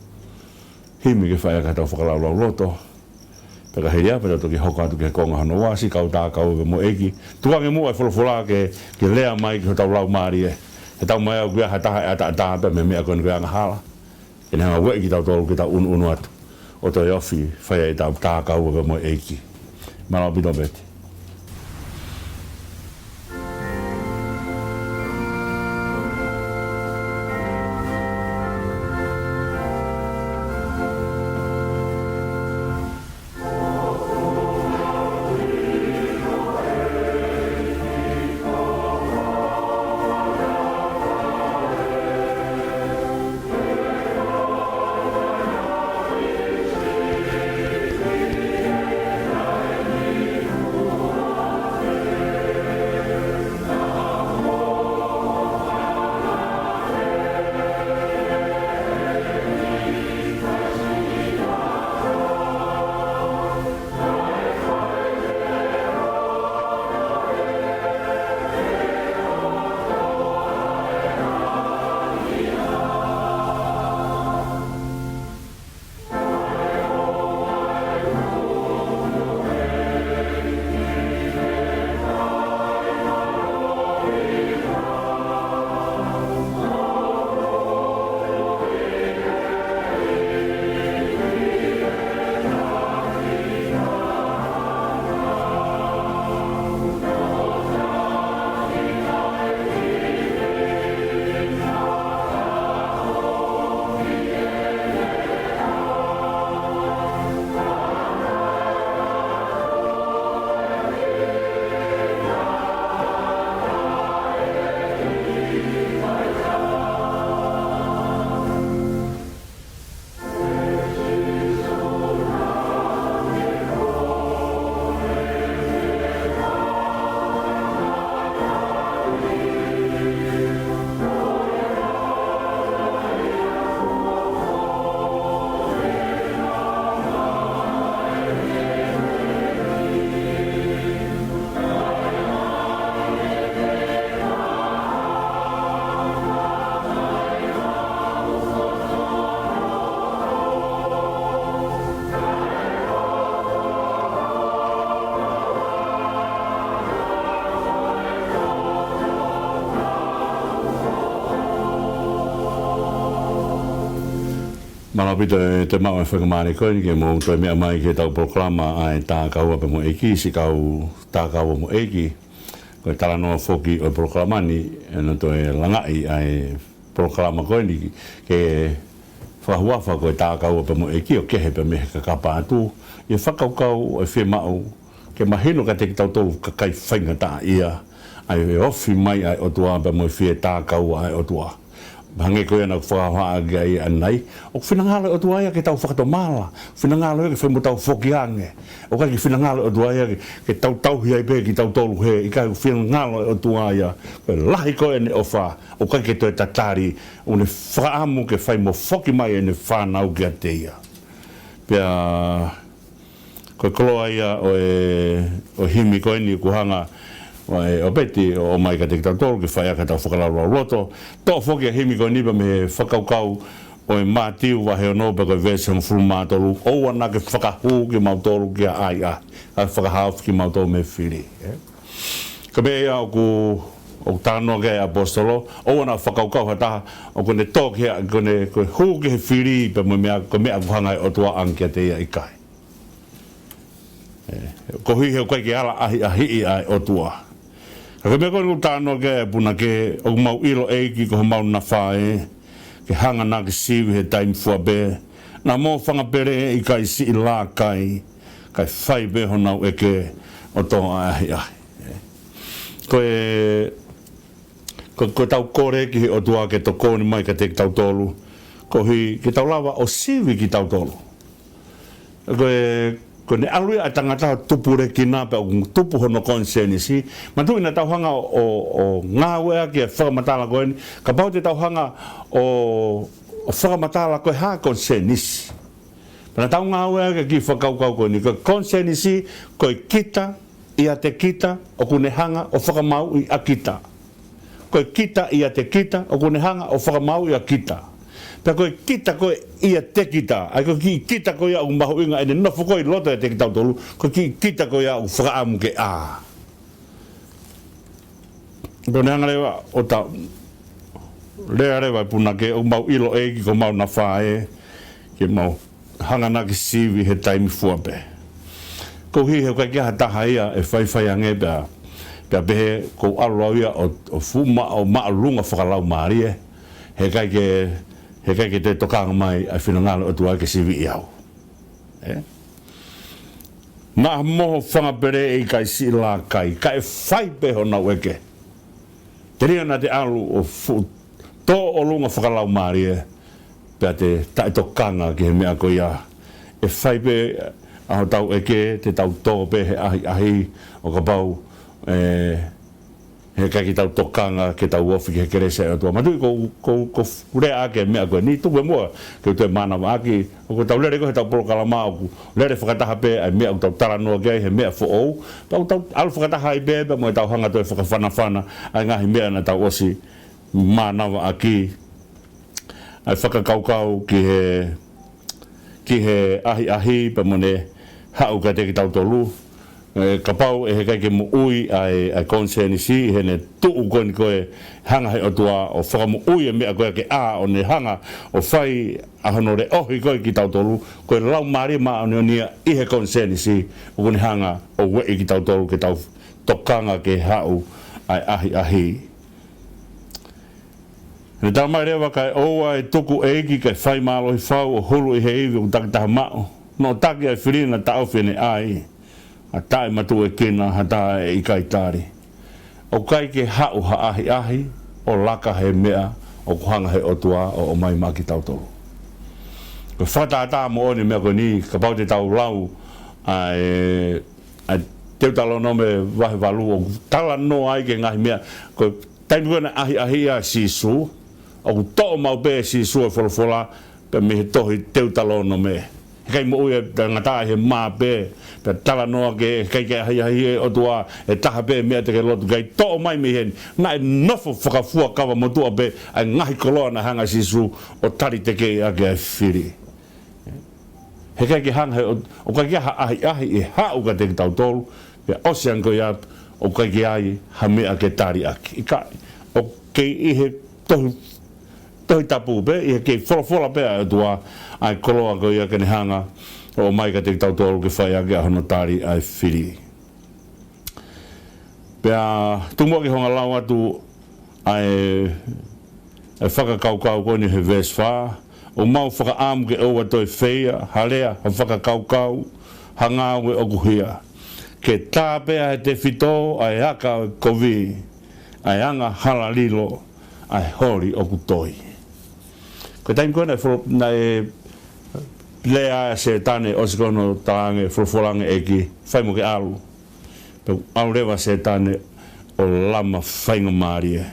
himi ke fai ʻaki haʻatau fakalaulauloto. Pea ka hili ā, pea tau toki hoko atu ki he konga hono ua, siʻi kau tā kau pea mo e ʻEiki. Tukuange muʻa e folofola ke, ke lea mai ki hotau laumālie. He tau mai au ki ha taha ʻe ʻataʻatā pea mei he meʻa ko eni ko e angahala. Ke ne hanga ʻo ueʻi kitautolu ke tau ʻunuʻunu atu ʻo toe ofi, fai ai ʻetau tā kau pea mo e ʻEiki. Mālō ʻaupito ʻOpeti. Mālō ʻaupito e te maʻu e faingamālie ko eni ke mou toe meʻa mai ki heʻetau polokalama ʻa e Tā Kaua pea mo e ʻEiki, siʻi kau tā kaua mo e ʻEiki. Ko e talanoa foki ʻo e polokalama ni, ʻe na toe langaʻi ʻa e polokalama ko eni ke fakahuafa ko e Tā Kaua pea mo e ʻEiki ʻo kehe pea mei he kakapa atu, ʻi he fakakaukau ʻo e fiemaʻu ke mahino kiate kitautolu kakai faingataʻaʻia ʻa e ofi mai ʻa e ʻOtua pea mo e fie tā kaua ʻa e ʻOtua. Hangē ko ia naʻa ku fakahohaʻa ki ai ʻanenai, ʻoku finangalo e ʻOtua ia ke tau fakatomala, finangalo ia ke fai mo tau foki ange. ʻOku ʻikai ke finangalo e ʻOtua ia ke, ke tau tauhi ai pē kitautolu, he ʻikai, ʻoku finangalo e ʻOtua ia, ko e lahi ko ē ʻene ʻofa, ʻoku ʻikai ke toe tatali, ʻoku ne fakaʻamu ke fai mo foki mai ʻene fānau kiate ia. Pea ko e koloa ia ʻo e, ʻo e himi ko eni ʻoku hanga ʻe ʻOpeti ʻo ʻomai kiate kitautolu ke fai ʻaki haʻatau fakalaulauloto. Toʻo foki e himi ko eni pea mei he fakakaukau ʻo e Mātiu vahe ono pea ko e veesi hongofulu mā tolu, ʻoua naʻa ke fakahū kimautolu ki ha ʻahiʻahi, kae fakahaofi kimautolu mei he fili, ē? Ko e meʻa ia ʻoku, ʻoku talanoa ki ai e ʻaposetolo, ʻoua naʻa fakakaukau ha taha, ʻoku ne tō ki he, ko ʻene, ko e hū ki he fili, pea mo e meʻa, ko e meʻa ʻoku hanga ʻe he ʻOtua ʻo ʻange kiate ia, ʻikai. Ē, koeʻuhi he ʻoku ʻikai ke ala ʻahiʻahiʻi ʻa e ʻOtua. Ka ko e meʻa ko eni ʻoku talanoa ki ai e punake, ʻoku mau ʻilo ʻEiki ko homau nafa ē, ke hanga naʻa ke sivi he taimi fua pē, naʻa mo fanga pele ʻe ʻikai siʻi lākai, kae fai pē honau ʻeke ʻo tō ʻa e ʻahiʻahi. Ē. Ko e, ko, ko ʻetau kole ki he ʻOtua ke tokoni mai kiate kitautolu, koeʻuhi ke tau lava ʻo sivi kitautolu. Ko e, ko ʻene ʻalu ia ʻa e tangata ʻo tupulekina pea ʻoku tupu hono konisēnisi. Manatuʻi naʻa tau hanga ʻo, ʻo, ʻo ngāueʻaki e fakamatala ko eni, kapau te tau hanga ʻo, ʻo fakamatala ko e hā konisēnisi. Pea naʻa tau ngāueʻaki e kiʻi fakakaukau ko eni, ko e konisēnisi, ko e kita, ʻiate kita, ʻoku ne hanga ʻo fakamāuʻi ʻa kita. Ko e kita ʻiate kita, ʻoku ne hanga ʻo fakamāuʻi ʻa kita. Pea ko e kita ko ē ʻiate kita, ʻa ia ko e kiʻi kita ko ia ʻoku mahuʻinga ʻene nofo ko ē ʻi loto ʻiate kitautolu, ko e kiʻi kita ko ia ʻoku fakaʻamu ke ʻā. Ko ʻene hanga leva ʻo ta-, lea leva e punake, ʻoku mau ʻilo ʻEiki ko homau nafa ē, ke mau hanga naʻa ke sivi he taimi fua pē. Koeʻuhi he ʻoku ʻikai ke ʻi ai ha taha ia ʻe faifai ange pea, pea pehē kuo u ʻalu au ia ʻo, ʻo fuʻu ma-, ʻo māʻolunga fakalaumālie, he ʻikai ke, he ʻikai ke toe tokanga mai ʻa e finangalo ʻo e ʻOtua ke siviʻi au. Ē? Naʻa mo fanga pele ʻe ʻikai siʻi lākai, kae fai pē honau ʻeke. Telia naʻa te ʻalu ʻo fuʻu tō ʻolunga fakalaumālie, pea te taʻetokanga ki he meʻa ko ia. ʻE fai pē ʻa hotau ʻeke, te tau tō pē he ʻahiʻahi, ʻo kapau, ē, he ʻikai ke tau tokanga ke tau ofi ki he kelesi ʻa e ʻOtua. Manatuʻi ko, ko, ko e lea ʻaki e meʻa ko eni, tuku e muʻa ke u toe mānavaʻaki, ʻoku tau lele ko ē heʻetau polokalama ʻoku lele fakataha pē ʻa e meʻa ʻoku tau talanoa ki ai he meʻa foʻou, pea ʻoku tau ʻalu fakataha ai pē, pea mo ʻetau hanga toe fakafanafana ʻa e ngaahi meʻa naʻa tau ʻosi mānavaʻaki. ʻA e fakakaukau ki he, ki he ʻahiʻahi pea mo ʻene haʻu kiate kitautolu. Ē, kapau ʻe he ʻikai ke moʻui ʻa e, ʻa e konisēnisi, heʻene tuʻu ko eni ko e hanga he ʻOtua ʻo fakamoʻui e meʻa ko ē ke ʻā ʻo ne hanga ʻo fai ʻa hono leʻohi ko ē kitautolu, ko e Laumālie Māʻoniʻoni ia ʻi he konisēnisi, ʻoku ne hanga ʻo ueʻi kitautolu ke tau tokanga ke haʻu ʻa e ʻahiʻahi. Ne talamai leva, kae ʻoua ʻe tuku ʻEiki ke fai mālohi fau ʻo hulu ʻi he ivi ʻoku takitaha maʻu. Noʻotaki ʻa e fili naʻa taʻofi ʻene ʻai. ʻA taʻe matuʻuekina ha taha ʻe ʻikai tali. ʻOku ʻikai ke haʻu ha ʻahiʻahi ʻo laka he meʻa ʻoku hanga he ʻOtua ʻo ʻomai maʻa kitautolu. Ko e fakatātā moʻoni e meʻa ko eni, kapau te tau lau ʻa e, ʻa e Teutalōnome vahe valu ʻoku talanoa ai ki he ngaahi meʻa, ko e taimi ko ē naʻe ʻahiʻahiʻi ai ʻa Sīsū, ʻoku toʻo maʻu pē ʻe Sīsū e folofola, pea mei he tohi Teutalōnome. He ʻikai moʻui e tangata ʻi he mā pē, pea talanoa ki he ʻikai ke ʻahiʻahiʻi ʻe he ʻOtua e taha pē meʻa te ke lotu ki ai, toʻo mai mei heni. Naʻe nofo fakafuakava motuʻa pē ʻa e ngaahi koloa naʻe hanga ʻe Sīsū ʻo tali tekeʻi ʻaki ʻa e fili. He ʻikai ke hanga he ʻO-, ʻoku ʻikai ke ʻi ai ha ʻahiʻahi ʻe haʻu kiate kitautolu, pea ʻosi ange ko ia ʻoku ʻikai ke ʻi ai ha meʻa ke tali ʻaki. ʻIkai, ʻoku kei ʻi he tohi, Tohi Tapu pē, ʻi he kei folofola pē ʻa e ʻOtua ʻa e koloa ko ia ke ne hanga ʻo ʻomai kiate kitautolu ke fai ʻaki ʻa hono tali ʻa e fili. Pea tuku muʻa ke u hanga lau atu ʻa e, ʻa e fakakaukau ko eni he veesi fā: ʻOku mau fakaʻamu ke ʻoua toe feia ha lea, ha fakakaukau, ha ngāue ʻoku hia. Ke tā pē ʻa e tefito, ʻa e aka ʻo e kovi, ʻa e angahala lilo, ʻa e holi ʻoku toi. Ko e taimi ko ē naʻe folo-, naʻe lea ʻa Sētane, ʻosi ko hono talaange, folofola ange ʻEiki, fai mo ke ʻalu. Pea ʻalu leva Sētane ʻo lama faingamālie.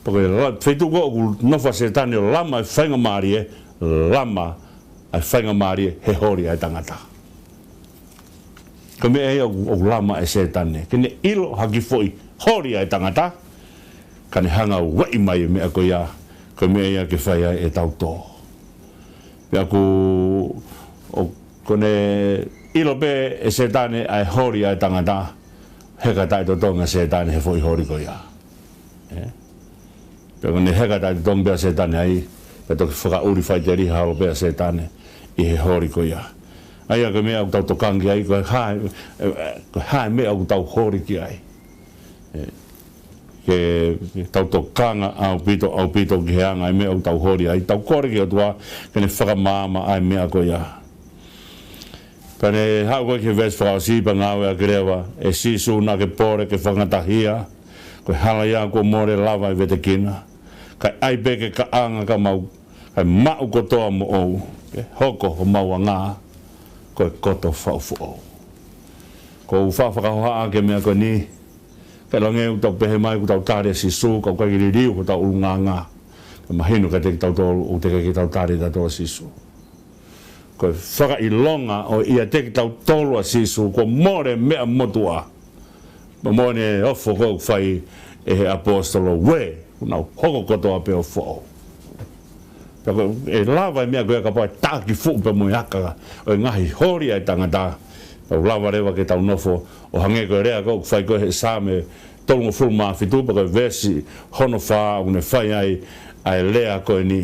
Pea ko e la-, feituʻu ko ē ʻoku nofo ai Sētane ʻo lama e faingamālie, lama ʻa e faingamālie he holi ʻa e tangata. Ko e meʻa ia ʻoku, ʻoku lama ʻe Sētane, ke ne ʻilo ha kiʻi foʻi holi ʻa e tangata, ka ne hanga ʻo ueʻi mai e meʻa ko ia, ko e meʻa ia ke fai ai ʻetau tō. Pea ʻoku, ʻo, ko ʻene ʻilo pē ʻe Sētane ʻa e holi ʻa e tangata, heka taʻetotongi ʻa Sētane he foʻi holi ko ia. Ē? Pea ko ʻene heka taʻetotongi pē ʻa Sētane ai, pea toki fakaʻuli faʻiteliha holo pē ʻa Sētane ʻi he holi ko ia. ʻA ia ko e meʻa ʻoku tau tokanga ki ai, ko e hā, ē, ē, ko e hā e meʻa ʻoku tau holi ki ai. Ē, ke, ke tau tokanga ʻaupito, ʻaupito ki he anga e meʻa ʻoku tau holi ai, tau kole ki he ʻOtua ke ne fakamaama ʻa e meʻa ko ia. Pea ne haʻu ko ē ki he veesi fakaʻosi pea ngāueʻaki leva ʻe Sīsū, naʻa ke pole ke fakangatahia, ko e hala ia kuo mole lava ʻe vetekina. Kae ʻai pē ke kaʻanga ka mau, kae maʻu kotoa moʻou, ke hoko homau anga ko e koto faʻu foʻou. ʻOku ou faʻa fakahohaʻa ki he meʻa ko eni, ke langa ʻetau pehē mai ʻoku tau tali ʻa Sīsū, ka ʻoku ʻikai ke liliu hotau ʻulungaanga. Ke mahino kiate kitautolu ʻoku teʻeki ke tau tali tautolu ʻa Sīsū. Ko e fakaʻilonga ʻoku ʻiate kitautolu ʻa Sīsū, kuo mole meʻa motuʻa. Pea mo ʻene ofo ko ē ʻoku fai ʻe he ʻaposetolo, ʻuē, kuo nau hoko kotoa pē ʻo foʻou. Pea ko e lava e meʻa ko ia kapau ʻe taʻaki fuʻu pea mo e aka ʻo e ngaahi holi ʻa e tangata. Tau lava leva ke tau nofo ʻo hangē ko e lea ko ē ʻoku fai ko ē he Saame tolungofulu mā fitu pea ko e veesi hono fā ʻoku ne fai ai ʻa e lea ko eni.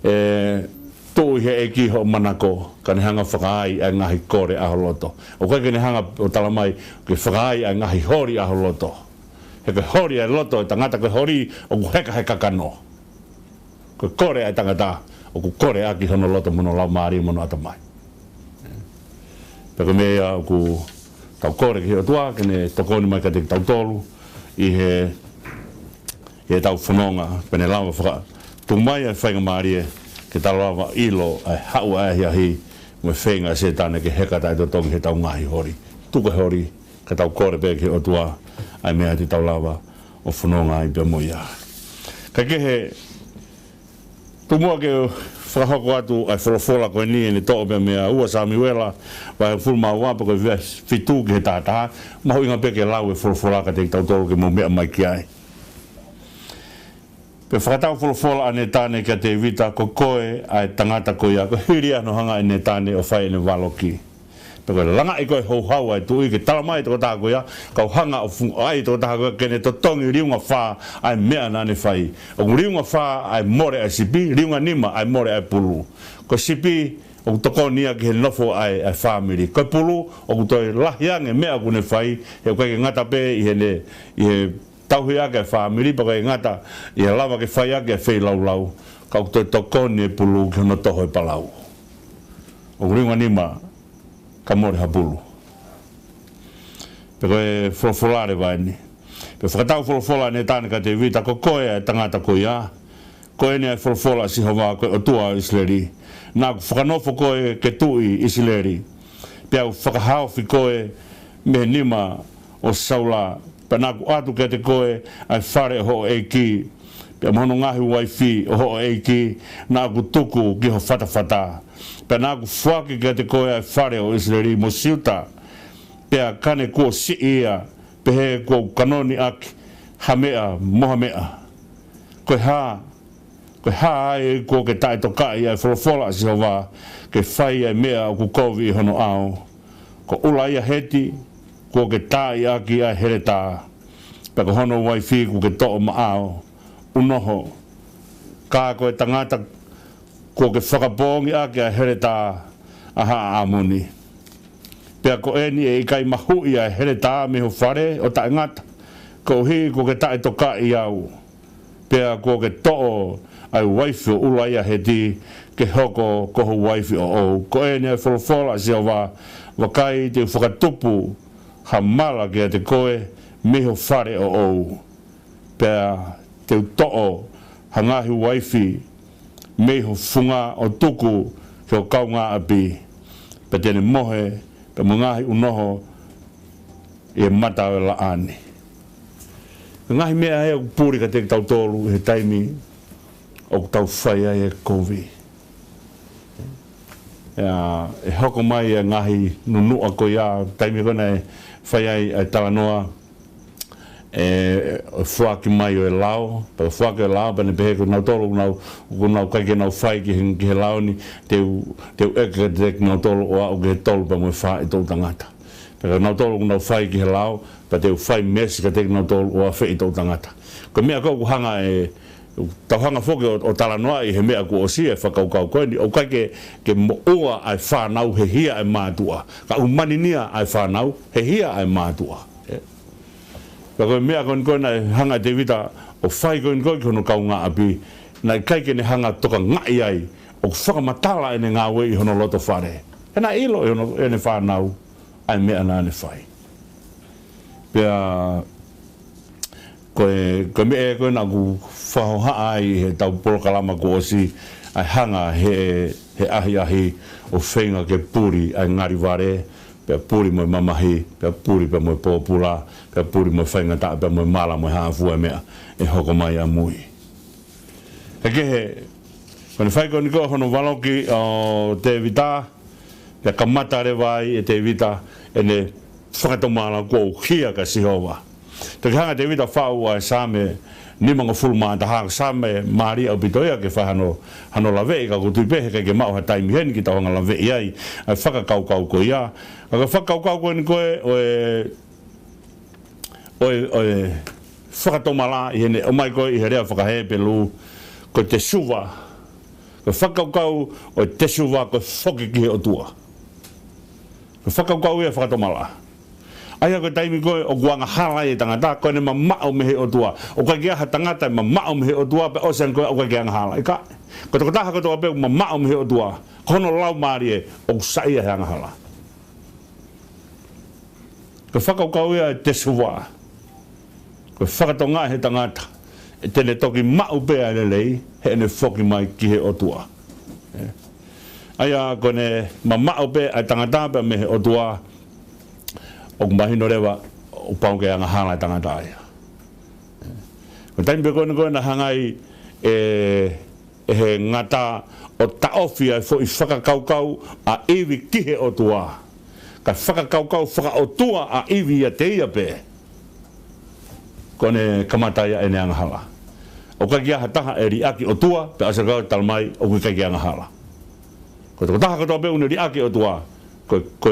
Ē, tuʻu ʻi he ʻEiki hoʻo manako, ka ne hanga fakaai ʻa e ngaahi kole ʻa ho loto. ʻOku ʻikai ke ne hanga ʻo tala mai ke fakaai ʻa e ngaahi holi ʻa ho loto. He ko e holi ʻa e loto ʻo e tangata ko e holi ʻoku heka he kakano. Ko e kole ʻa e tangata ʻoku kole ʻaki hono loto mo hono laumālie mo hono ʻatamai. Pea ko e meʻa ia ʻoku tau kole ki he ʻOtua ke ne tokoni mai kiate kitautolu ʻi he, ʻi heʻetau fononga, pea ne lava faka-, tuku mai ʻa e faingamālie ke tau lava ʻilo ʻa e haʻu ʻa e ahiahi mo e feinga ʻa Sētane ke heka taʻetotongi heʻetau ngaahi holi. Tuku e holi, ka tau kole pē ki he ʻOtua ʻa e meʻa te tau lava ʻo fononga ai pea mo ia. Kae kehe, tuku muʻa ke fakahoko atu ʻa e folofola ko eni, ʻene toʻo pē mei he ua Samiuela, vahe hongofulu mā ua pea ko e veesi fitu ki he taha taha, mahuʻinga pē ke lau e folofola kiate kitautolu ke mou meʻa mai ki ai. Pea fakatau folofola ʻa Nētane kia Tēvita, ko koe ʻa e tangata ko ia, ko e hili ia hono hanga ʻe Nētane ʻo fai ʻene valoki. Pea ko e langaʻi ko ē houhau ʻa e tuʻi ke tala mai e tokotaha ko ia, kau hanga ʻo fu-, ʻai e tokotaha ko ia ke ne totongi liunga fā ʻa e meʻa naʻa ne fai. ʻOku liunga fā ʻa e mole ʻa e sipi, liunga nima ʻa e mole ʻa e pulu. Ko e sipi, ʻoku tokoni ia ki he nofo ʻa e, ʻa e fāmili. Ko e pulu, ʻoku toe lahi ange e meʻa ʻoku ne fai, he ʻoku ʻikai ke ngata pē ʻi heʻene, ʻi he tauhi ʻaki e fāmili, pea ʻikai ngata ʻi he lava ke fai ʻaki e feilaulau. Ka ʻoku toe tokoni e pulu ki hono toho e palau. ʻOku liunga nima ka mole ha pulu. Pea ko e folofola leva eni. Pea fakatau folofola ʻa Nētane kia Tēvita, ko koe ʻa e tangata ko ia. Ko eni ʻa e folofola ʻa Sihova ko e ʻOtua ʻo ʻIsileli. Naʻa ku fakanofo koe ke tuʻi ʻi ʻIsileli. Pea u fakahaofi koe mei he nima ʻo Saula. Pea naʻa ku ʻatu kiate koe ʻa e fale ʻo hoʻo ʻeiki, pea mo hono ngaahi uaifi ʻo hoʻo ʻeiki naʻa ku tuku ki ho fatafata. Pea naʻa ku foaki kiate koe ʻa e fale ʻo ʻIsileli mo Siuta. Pea ka ne kuo siʻi ia, pehē kuo u kanoni ʻaki ha meʻa mo ha meʻa. Ko e hā, ko e hā ai kuo ke taʻetokaʻi ʻa e folofola ʻa Sihova, ke fai ʻa e meʻa ʻoku kovi ʻi hono ʻao? Ko ʻUlaia Heti kuo ke taaʻi ʻaki ʻa e heletā, pea ko hono uaifi kuo ke toʻo maʻau. ʻUnoho, ka ko e tangata kuo ke fakapoongi ʻaki ʻa e heletā ʻa haʻa ʻĀmoni. Pea ko eni ʻe ʻikai mahuʻi ʻa e heletā mei ho fale ʻo taʻengata, koeʻuhi kuo ke taʻetokaʻi au. Pea kuo ke toʻo ʻa e uaifi ʻo ʻUlaia Heti ke hoko ko ho uaifi ʻoʻou. Ko eni ʻa e folofola ʻa Sihova, vakai, te u fakatupu ha mala kiate koe mei ho fale ʻoʻou. Pea te u toʻo ha ngaahi uaifi mei ho funga ʻo tuku ki ho kaungāʻapi. Pea te ne mohe pea mo e ngaahi ʻunoho ʻi he mata ʻo e laʻā ni. Ko e ngaahi meʻa ia ʻoku puli kiate kitautolu ʻi he taimi ʻoku tau fai ai e kovi. ʻIa, ʻe hoko mai e ngaahi nunuʻa ko ia, taimi ko ē naʻe fai ai ʻa e talanoa ʻE, ʻo e foaki mai ʻo e lao, pea foaki ʻo e lao, pea ne pehē ko nautolu ʻoku nau, ʻoku nau ʻikai ke nau fai ki he, ki he lao ni, te u, te u ʻeke kiate kinautolu ʻo aʻu ki he tolu pea mo e fā ʻetau tangata. Pea ko nautolu ʻoku nau fai ki he lao, pea te u fai meesi kiate kinautolu ʻo afeʻi ʻetau tangata. Ko e meʻa ko ē ʻoku hanga ʻe, tau hanga foki ʻo, ʻo talanoaʻi he meʻa kuo ʻosi e fakakaukau ko eni, ʻoku ʻikai ke, ke moʻua ʻa e fānau he hia ʻa e mātuʻa. Ka ʻoku maninia ʻa e fānau he hia ʻa e mātuʻa. ʻE. Pea ko e meʻa ko eni ko ē naʻe hanga ʻe Tēvita ʻo fai ko eni ko ē ki hono kaungāʻapi, naʻe ʻikai ke ne hanga ʻo tokangaʻi ai, ʻo fakamatala ʻene ngāue ʻi hono loto fale. He naʻe ʻilo ʻe hono, ʻene fānau ʻa e meʻa naʻa ne fai. Pea ko e, ko e meʻa ko ē naʻa ku fakahohaʻa ai he tau polokalama kuo ʻosi, ʻa e hanga he, he ʻahiʻahi ʻo feinga ke puli ʻa e ngali vale, pea puli mo e mamahi, pea puli pea mo e pōpula, pea puli mo e faingataʻa, pea mo e mala, mo e hā fua e meʻa ʻe hoko mai ʻamui. He kehe, ko ʻene fai ko eni ko ē hono valoki ʻo Tēvita, pea kamata leva ai ʻe Tēvita ʻene fakatomala kuo hia kia Sihova. Toki hanga ʻe Tēvita ʻo faʻu ʻa e Saame nimangofulu mā taha, ko e Saame mālie ʻaupito ia ke fai hano, hano laveʻi, ka ʻoku ou tui pē he ʻikai ke maʻu ha taimi heni ke tau hanga ʻo laveʻi ai ʻa e fakakaukau ko ia. Ka ko e fakakaukau ko eni ko ē ʻo e, ʻo e, ʻo e fakatomala ʻi heʻene ʻomai ko ē ʻi he lea faka-Hepelū, ko e tesuva. Ko e fakakaukau ʻo e tesuva ko e foki ki he ʻOtua. Ko e fakakaukau ia ʻo e fakatomala. ʻA ia ko e taimi ko ē ʻoku angahala ai e tangata, ko ʻene mamaʻo mei he ʻOtua. ʻOku ʻikai ke ʻi ai ha tangata ʻe mamaʻo mei he ʻOtua pea ʻosi ange ko ē ʻoku ʻikai ke angahala. ʻIkai. Ko e tokotaha kotoa pē ʻoku mamaʻo mei he ʻOtua, ko hono laumālie ʻoku saiʻia he angahala. Ko e fakakaukau ia ʻo e tesuva. Ko e fakatokangaʻi he tangata ʻe te ne toki maʻu pē ʻa e lelei heʻene foki mai ki he ʻOtua. ʻE. ʻA ia ko ʻene mamaʻo pē ʻa e tangata pea mei he ʻOtua, ʻoku mahino leva ʻoku pau ke angahala e tangata ia. Ko e taimi pē ko eni ko ē naʻe hanga ai ʻe, ʻe he ngata ʻo taʻofi ʻa e foʻi fakakaukau ʻa ʻIvi ki he ʻOtua, kae fakakaukau fakaʻotua ʻa ʻIvi ʻiate ia pē, ko ʻene kamata ia ʻene angahala. ʻOku ʻikai ke ʻi ai ha taha ʻe liʻaki ʻOtua pea ʻosi ange ko ē ʻo tala mai ʻoku ʻikai ke angahala. Ko e tokotaha kotoa pē ʻoku ne liʻaki ʻOtua, ko, ko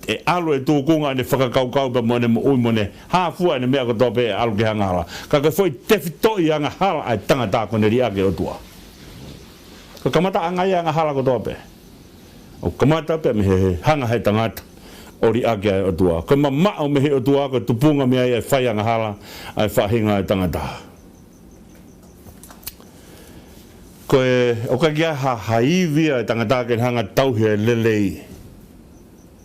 e ʻalu e tūkunga ʻene fakakaukau pea mo ʻene moʻui mo ʻene hā fua ʻene meʻa kotoa pē ʻe ʻalu ki he angahala. Ka ko e foʻi tefitoʻi angahala ʻa e tangata ko ʻene liʻaki ʻOtua. Ko e kamataʻanga ia e angahala kotoa pē. ʻOku kamata pē mei he hanga he tangata ʻo liʻaki ʻa e ʻOtua. Ko e mamaʻo mei he ʻOtua, ko e tupunga mei ai ʻa e fai angahala ʻa e faʻahinga ʻo e tangata. Ko e, ʻoku ʻikai ke ʻi ai ha, ha ivi ʻa e tangata ke ne hanga ʻo tauhi ʻa e lelei.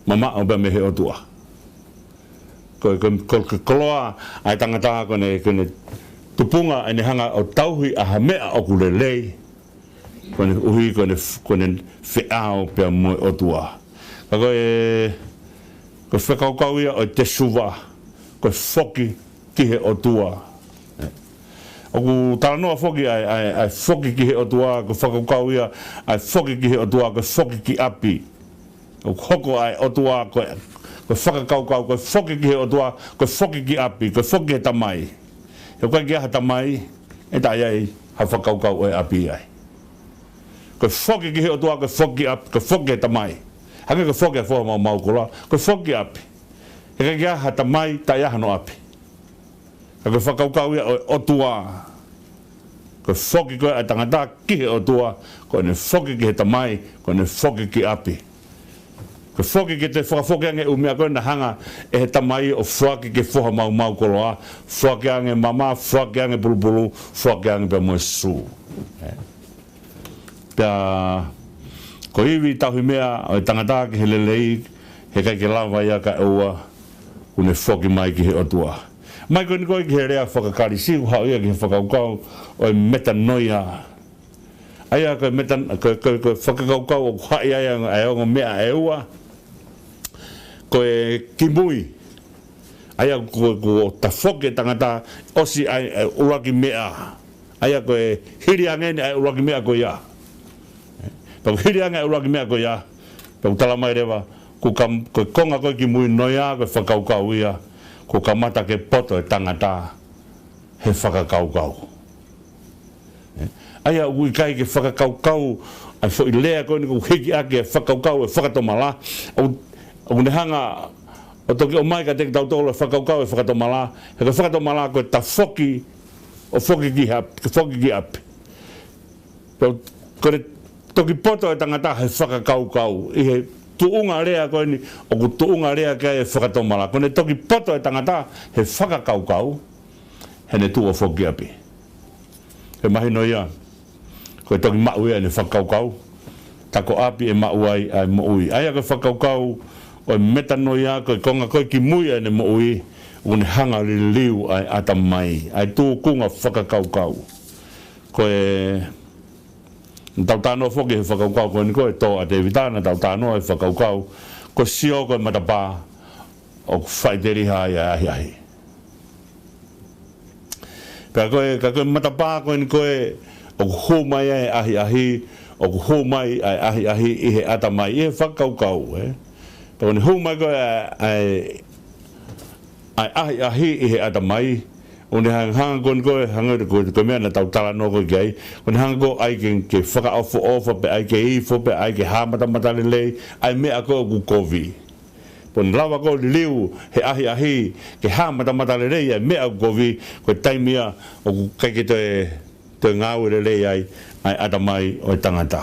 Mamaʻo pē mei he ʻOtua. Ko, ko, ko, ko e koloa ʻa e tangata ko ʻene, ko ʻene tupunga ʻene hanga ʻo tauhi ʻa ha meʻa ʻoku lelei. Koeʻuhi ko ʻene, ko ʻene feʻao pea mo e ʻOtua. Ka ko e, ko e fakakaukau ia ʻo e tesuva, ko e foki ki he ʻOtua. ʻOku talanoa foki ʻa e, ʻa e, ʻa e foki ki he ʻOtua, ko e fakakaukau ia ʻa e foki ki he ʻOtua, ko e foki ki ʻapi. ʻOku hoko ʻa e ʻOtua, ko e, ko e fakakaukau, ko e foki ki he ʻOtua, ko e foki ki ʻapi, ko e foki ki he tamai. He ʻoku ʻikai ke ʻi ai ha tamai ʻe taʻe ʻi ai ha fakakaukau ʻo e ʻapi ai. Ko e foki ki he ʻOtua, ko e foki ki ʻapi, ko e foki ki he tamai. Hangē ko e foki ʻa e foha maumau koloa, ko e foki ki ʻapi. He ʻikai ke ʻi ai ha tamai taʻe ʻi ai hano ʻapi. Ka ko e fakakaukau ia ʻo e ʻOtua. Ko e foki ko ē ʻa e tangata ki he ʻOtua, ko ʻene foki ki he tamai, ko ʻene foki ki ʻapi. Ko e foki ke te fakafoki ange ʻū meʻa ko ē naʻe hanga ʻe he tamai ʻo foaki ki he foha maumau koloa, foaki ange mama, foaki ange pulupulu, foaki ange pea mo e sū. ʻE. Pea ko e ivi tauhi meʻa ʻo e tangata ki he lelei, he ʻikai ke lava ia kae ʻoua kuo ne foki mai ki he ʻOtua. Mai ko eni ko ē ki he lea faka-Kalisi, ʻoku haʻu ia ki he fakakaukau ʻo e metanoia. ʻA ia ko e meta-, ko, ko, ko e fakakaukau ʻoku haʻi ai ʻa e ongo meʻa ʻe ua. Ko e kimui. ʻA ia ko, ko e tafoki e tangata ʻosi ʻa e, ʻa e ʻuluaki meʻa. ʻA ia ko e hili ange eni ʻa e ʻuluaki meʻa ko ia. Pea ʻoku hili ange ʻa e ʻuluaki meʻa ko ia, pea ʻoku tala mai leva, ko e kam-, ko e konga ko ē kimui noia, ko e fakakaukau ia, kuo kamata ke poto e tangata he fakakaukau. ʻE, ʻa ia ʻoku ʻikai ke fakakaukau, ʻa e foʻi lea ko eni ʻoku hiki ʻaki e fakakaukau e fakatomala, ʻoku, ʻoku ne hanga ʻo toki ʻomai kiate kitautolu e fakakaukau e fakatomala, he ko e fakatomala ko e tafoki, ʻo foki ki ʻapi, foki ki ʻapi. Pea ko ʻene toki poto e tangata he fakakaukau, ʻi he tuʻunga lea ko eni, ʻoku tuʻunga lea ki ai e fakatomala. Ko ʻene toki poto e tangata he fakakaukau, heʻene tuʻu ʻo foki ki ʻapi. He mahino ia, ko e toki maʻu ia ʻene fakakaukau, tā ko ʻapi ʻe maʻu ai ʻa e moʻui. ʻA ia ko e fakakaukau ʻo e metanoia, ko e konga ko ē ki mui ʻene moʻui, ʻoku ne hanga liliu ʻa e ʻatamai, ʻa e tūkunga fakakaukau. Ko e, tau talanoa foki he fakakaukau ko eni ko e tō ʻa Tēvita, naʻa tau talanoa he fakakaukau, ko e sio ko e matapā, ʻoku faʻiteliha ai ʻa e ʻahiʻahi. Pea ko e, ka ko e matapā ko eni ko ē, ʻoku hū mai ʻa e ʻahiʻahi, ʻoku hū mai ʻa e ʻahiʻahi ʻi he ʻatamai, ʻi he fakakaukau, ē. Pea ko ʻene hū mai ko ē ʻa e, ʻa e ʻahiʻahi ʻi he ʻatamai, ʻoku ne hanga, hanga ko eni ko ē, hanga ko ē, ko e meʻa naʻa tau talanoa ko ē ki ai, ʻoku ne hanga ko ē ʻai ke, ke fakaʻofoʻofa, pe ʻai ke ifo, pe ʻai ke hāmatamatalelei ʻa e meʻa ko ē ʻoku kovi. Pea ʻoku ne lava ko ē liliu he ʻahiʻahi ke hāmatamatalelei ʻa e meʻa ʻoku kovi, ko e taimi ia ʻoku ʻikai ke toe, toe ngāue lelei ai ʻa e ʻatamai ʻo e tangata.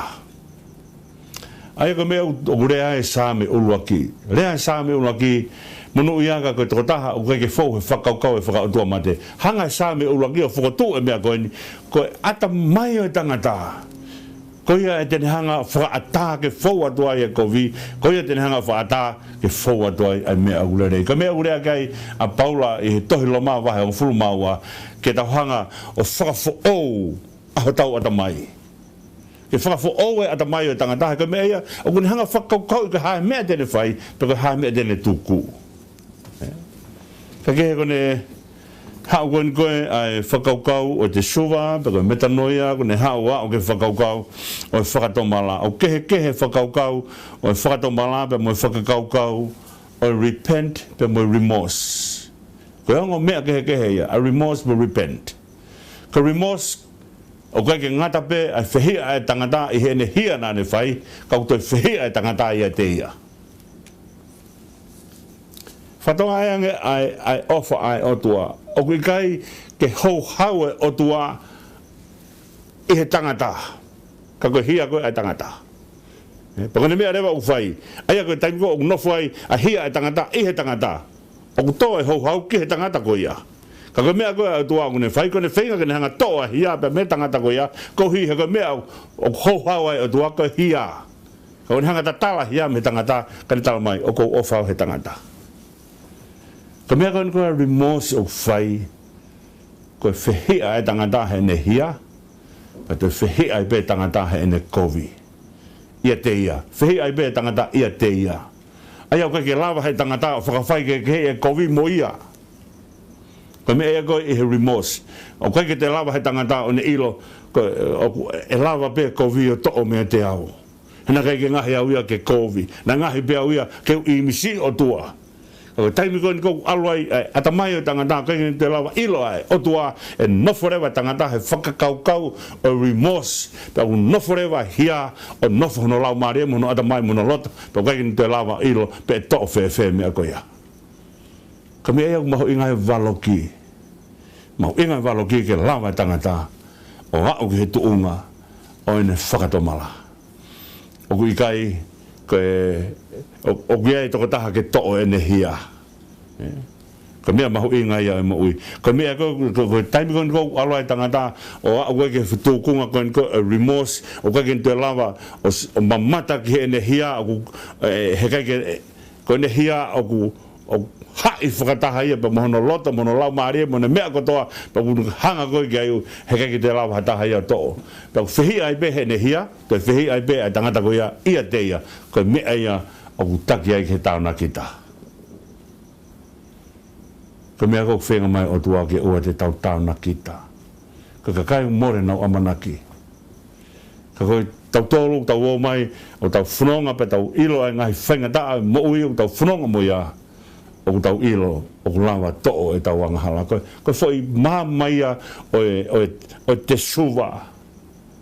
ʻA ia ko e meʻa ʻoku, ʻoku lea ai e Saame ʻuluaki. Lea ai e Saame ʻuluaki, monūʻiaʻanga ko e tokotaha ʻoku ʻikai ke fou he fakakaukau e fakaʻotuamate. Hanga e Saame ʻuluaki ʻo fokotuʻu e meʻa ko eni, ko e ʻatamai ʻo e tangata, ko ia ʻe te ne hanga fakaʻatā ke fou atu ai e kovi, ko ia te ne hanga fakaʻatā ke fou atu ai ʻa e meʻa ʻoku lelei. Ko e meʻa ʻoku lea ki ai ʻa Paula ʻi he tohi Loma vahe hongofulu mā ua, ke tau hanga ʻo fakafoʻou ʻa hotau ʻatamai. Ke fakafoʻou e ʻatamai ʻo e tangata, he ko e meʻa ia, ʻoku ne hanga fakakaukauʻi ko e hā e meʻa te ne fai, pe ko e hā e meʻa te ne tuku. Ē? Ka kehe ko ʻene haʻu ko eni ko ē ʻa e fakakaukau ʻo e tesuva, pe ko e metanoia, ko ʻene haʻu ʻo aʻu ki he fakakaukau ʻo e fakatomala. ʻOku kehekehe e fakakaukau ʻo e fakatomala, pea mo e fakakaukau ʻo e repent, pea mo e remorse. Ko e ongo meʻa kehekehe ia, ʻa e remorse mo e repent. Ko e remorse, ʻoku ʻikai ke ngata pē ʻa e fehiʻa ʻa e tangata ʻi heʻene hia naʻa ne fai, ka ʻoku toe fehiʻa e tangata ʻiate ia. Fakatokangaʻi ange ʻa e, ʻa e ʻofa ʻa e ʻOtua. ʻOku ʻikai ke houhau e ʻOtua ʻi he tangata, ka ko e hia ko ē ʻa e tangata. Ē, pea ko ʻene meʻa leva ʻoku fai, ʻa ia ko e taimi ko ē ʻoku nofo ai ʻa e hia ʻa e tangata ʻi he tangata, ʻoku tō e houhau ki he tangata ko ia. Ka ko e meʻa ko ē ʻa e ʻOtua ʻoku ne fai, ko ʻene feinga ke ne hanga toʻo ʻa e hia pea mei he tangata ko ia, koeʻuhi he ko e meʻa ʻoku houhau ai e ʻOtua ko e hia. Ka ʻoku ne hanga tatala hia mei he tangata, ka ne talamai, ʻoku ou ʻofa au he tangata. Ko e meʻa ko eni ko e remorse ʻoku fai, ko e fehiʻa e tangata heʻene hia, pea toe fehiʻa ai pē tangata heʻene kovi ʻiate ia. Fehiʻa ai pē tangata ʻiate ia. ʻA ia ʻoku ʻikai ke lava he tangata ʻo fakafaikehekeheʻi e kovi mo ia. Ko e meʻa ia ko ē ʻi he remorse. ʻOku ʻikai ke toe lava he tangata ʻo ne ʻilo, ko, ʻoku, ʻe lava pē kovi ʻo toʻo meiate au. He naʻe ʻikai ke ngaohi au ia ke kovi. Naʻe ngaohi pē au ia ke u ʻīmisi ʻOtua. Ko e taimi ko eni ʻoku ʻalu ai ʻa e ʻatamai ʻo e tangata, ʻikai ke ne toe lava ʻilo ʻa e ʻOtua, ʻe nofo leva e tangata he fakakaukau ʻo e remorse, pea ʻoku nofo leva e hia ʻo nofo hono laumālie mo hono ʻatamai mo hono loto, pea ʻikai ke ne toe lava ʻilo pe ʻe toʻo fēfē e meʻa ko ia. Ka meʻa ia ʻoku mahuʻinga e valoki. Mahuʻinga e valoki ke lava e tangata ʻo aʻu ki he tuʻunga ʻo ʻene fakatomala. ʻOku ʻikai ko e, ʻo, ʻoku ʻi ai e tokotaha ke toʻo ʻene hia. Ē? Ko e meʻa mahuʻinga ia ʻo e moʻui. Ko e meʻa ko, ko, ko e taimi ko eni ʻoku ʻalu ai e tangata ʻo aʻu ko ē ki he tūkunga ko eni ko e remorse, ʻoku ʻikai ke ne toe lava ʻo s-, ʻo mamata ki heʻene hia, ʻoku, ē, he ʻikai ke, ko ʻene hia ʻoku, ʻoku haʻi fakataha ia pea mo hono loto, mo hono laumālie, mo ʻene meʻa kotoa, pea ʻoku hanga ko ē ki ai, he ʻikai ke toe lava ha taha ia ʻo toʻo. Pea ʻoku fehiʻa ai pē heʻene hia, toe fehiʻa ai pē ʻa e tangata ko ia ʻiate ia. Ko e meʻa ia ʻoku taki ai ki he taonakita. Ko e meʻa ʻoku feinga mai e ʻOtua ke ʻoua te tau taonakita. Ko e kakai ʻoku mole honau ʻamanaki. Ka ko kitautolu ʻoku tau ō mai, ʻo tau fononga pea tau ʻilo ʻa e ngaahi faingataʻa ʻo e moʻui ʻoku tau fononga mo ia, ʻoku tau ʻilo ʻoku lava toʻo ʻetau angahala. Ko e, ko e foʻi maama ia ʻo e, ʻo e, ʻo e tesuva.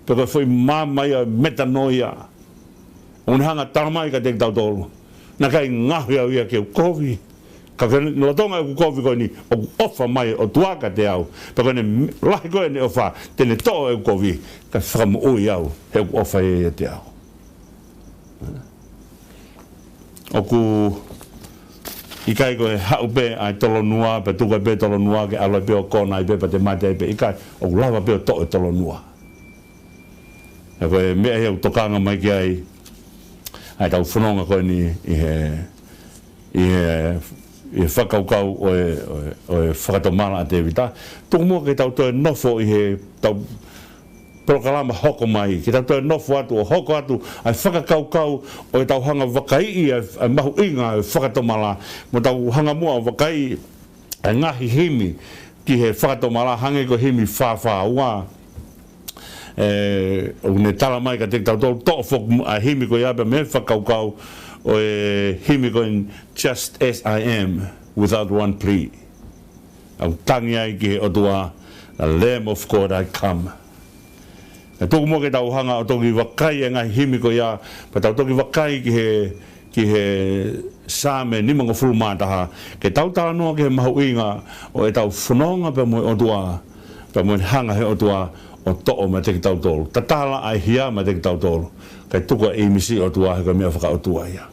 Pe ko e foʻi maama ia ʻo e metanoia. ʻOku ne hanga ʻo talamai kiate kitautolu, naʻe ʻikai ngaohi au ia ke u kovi. Ka ko e lolotonga ʻeku kovi ko eni, ʻoku ʻofa mai ʻOtua kiate au. Pea ko ʻene lahi ko ē ʻene ʻofa, te ne toʻo ʻeku kovi, kae fakamoʻui au, he ʻoku ʻofa ia ʻiate au. ʻOku ʻikai ko e haʻu pē ʻa e tolonua, pea tuku ai pē tolonua ke ʻalu ai pē ʻo kona ai pē, pea te mate ai pē, ʻikai, ʻoku lava pē ʻo toʻo e tolonua. Pea ko e meʻa ia ʻoku tokanga mai ki ai ʻa ʻetau fononga ko eni ʻi he, ʻi he, ʻi he fakakaukau ʻo e, ʻo e, ʻo e fakatomala ʻa Tēvita. Tuku muʻa ke tau toe nofo ʻi heʻetau polokalama hoko mai, ke tau toe nofo atu ʻo hoko atu ʻa e fakakaukau ʻo ʻetau hanga ʻo vakaiʻi ʻa e, ʻa e mahuʻinga ʻo e fakatomala, mo tau hanga muʻa ʻo vakaiʻi ʻa e ngaahi himi ki he fakatomala, hangē ko e himi fā fā ua. ʻE, ʻoku ne talamai kiate kitautolu, toʻo foki muʻa ʻa e himi ko ia pea mei he fakakaukau ʻo e himi ko eni, "Just as I am, without one plea." ʻOku tangi ai ki he ʻOtua, "The Lamb of God, I come." Kae tuku muʻa ke tau hanga ʻo toki vakai e ngaahi himi ko ia, pea tau toki vakai ki he, ki he Saame nimangofulu mā taha, ke tau talanoa ki he mahuʻinga ʻo ʻetau fononga pea mo e ʻOtua, pea mo e hanga he ʻOtua ʻo toʻo meiate kitautolu. Tatala ʻa e hia meiate kitautolu, kae tuku ʻa e ʻīmisi ʻo e ʻOtua, he ko e meʻa fakaʻotua ia.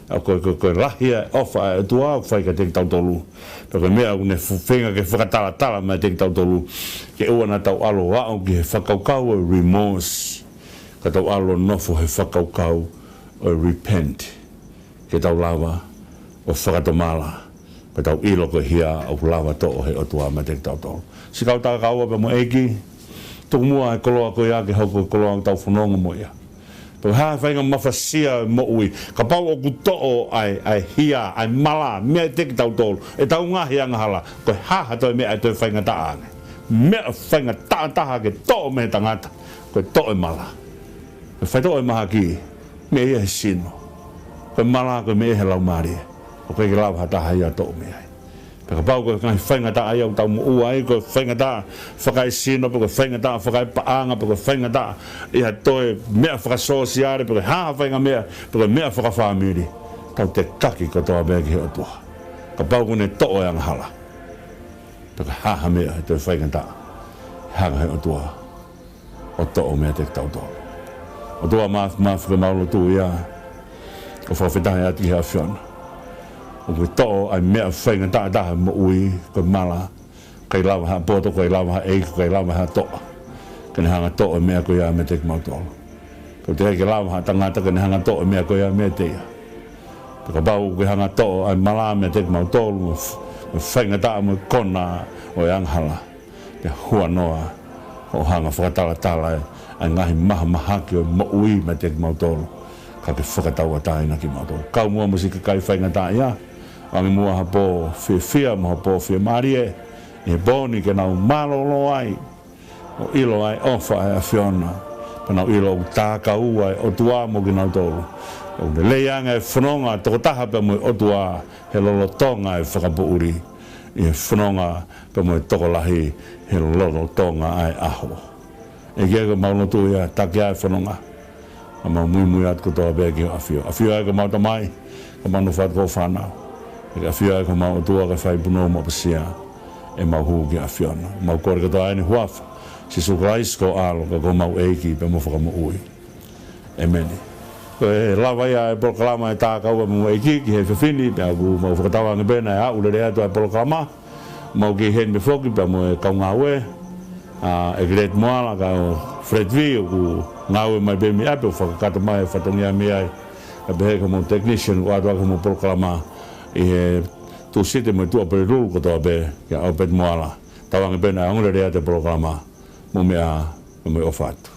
ʻA ko, ko, ko e lahi ʻa e ʻofa ʻa e ʻOtua ʻoku fai kiate kitautolu. Pea ko e meʻa ʻoku ne fu-, feinga ke fakatalatala meiate kitautolu, ke ʻoua naʻa tau ʻalu ʻo aʻu ki he fakakaukau ʻo e remorse, ka tau ʻalu ʻo nofo he fakakaukau ʻo e repent, ke tau lava ʻo fakatomala, pea tau ʻilo ko e hia ʻoku lava toʻo he ʻOtua meiate kitautolu. Siʻi kau tangata kaua pea mo e ʻEiki, tuku muʻa e koloa ko ia ke hoko ko e koloa ʻoku tau fononga mo ia. Pe ko e hā e faʻahinga mafasia ʻo e moʻui, kapau ʻoku toʻo ʻa e, ʻa e hia, ʻa e mala meiate kitautolu, ʻetau ngaahi angahala, ko e hā ha toe meʻa ʻe toe faingataʻa ange? Meʻa faingataʻa taha ke toʻo mei he tangata, ko e toʻo e mala. Ko e faitoʻo ʻo e mahaki, meʻa ia he sino. Ko e mala ko e meʻa ia he laumālie. ʻOku ʻikai ke lava ha taha ia ʻo toʻo mei ai. Pea kapau ko e ngaahi faingataʻa ia ʻoku tau moʻua ai, ko e faingataʻa fakaesino, pe ko e faingataʻa fakaepaʻanga, pe ko e faingataʻa ʻi ha toe meʻa fakasōsiale, pe ko e hā ha faʻahinga meʻa, pe ko e meʻa fakafāmili, tau tekaki kotoa pē ki he ʻOtua. Kapau ʻoku ne toʻo e angahala, pe ko e hā ha meʻa ʻe toe faingataʻa, hanga he ʻOtua ʻo toʻo meiate kitautolu. ʻOtua Māfimafi, ko ʻemau lotu ia, ʻo fakafetaʻi atu ki he ʻAfiona. ʻOku ke toʻo ʻa e meʻa faingataʻa taha he moʻui, ko e mala, ʻikai lava ha poto, ʻikai lava ha ʻeiki, ʻikai lava ha toʻa ke ne hanga ʻo toʻo e meʻa ko ia meiate kimautolu. Pea ʻoku teʻeki ke lava ha tangata ke ne hanga ʻo toʻo e meʻa ko ia meiate ia. Pea kapau ʻoku ke hanga ʻo toʻo ʻa e mala meiate kimautolu, mo e f-, mo e faingataʻa mo e kona ʻo e angahala, pea huanoa hoʻo hanga ʻo fakatalatala ʻa e ngaahi mahamahaki ʻo e moʻui meiate kimautolu, ka ke fakatauʻatāina kimautolu. Kau muʻa mo siʻi kakai faingataʻa ia, ʻoange muʻa ha pō fiefia mo ha pō fiemālie ʻi he pō ni, ke nau mālōlō ai ʻo ʻilo ʻa e ʻofa ʻa e ʻAfiona, pea nau ʻilo ʻoku takaua ʻa e ʻOtua mo kinautolu. ʻOku lelei ange ʻa e fononga tokotaha pea mo e ʻOtua he lolotonga ʻa e fakapoʻuli, ʻi he fononga pea mo e tokolahi he lolotonga ʻa e ʻaho. ʻEiki, ko ʻemau lotu ia, taki ʻa e fononga, ka mau muimui atu kotoa pē ki ho ʻAfio. ʻAfio ʻa e ko ʻemau Tamai, ka mau nofo atu ko ho fānau. ʻEiki, ʻAfio ʻa e ko ʻemau ʻOtua, kae fai punou mo ʻapasia ʻemau hū ki he ʻAfiona. Mau kole kotoa ʻeni ʻi he huafa ʻo Sīsū Kalaisi ko ho ʻAlo, ka ko homau ʻEiki pea mo e Fakamoʻui. ʻEmeni. Ko e lava ia ʻa e polokalama ʻa e Takaua mo e ʻEiki ki he efiafi ni, pea ʻoku mau fakatauange pē naʻe aʻu lelei atu ʻa e polokalama. Mau kei ʻi heni pē foki pea mo e kau ngāue, ʻa ʻEkileti Moala, kae ʻumaʻā ʻa Fred V, ʻoku ngāue mai pē mei ʻapi ʻo fakakakato mai e fatongia mei ai. Kae pehē ki hoʻomou technician ʻoku ʻoatu ʻaki hoʻomou polokalama ʻi he Tūsite mo e Tuʻapulelulu kotoa pē, kia ʻAupeti Moala. Tauange pē naʻe ongo lelei atu e polokalama. Mou meʻa ā, mo e ʻofa atu.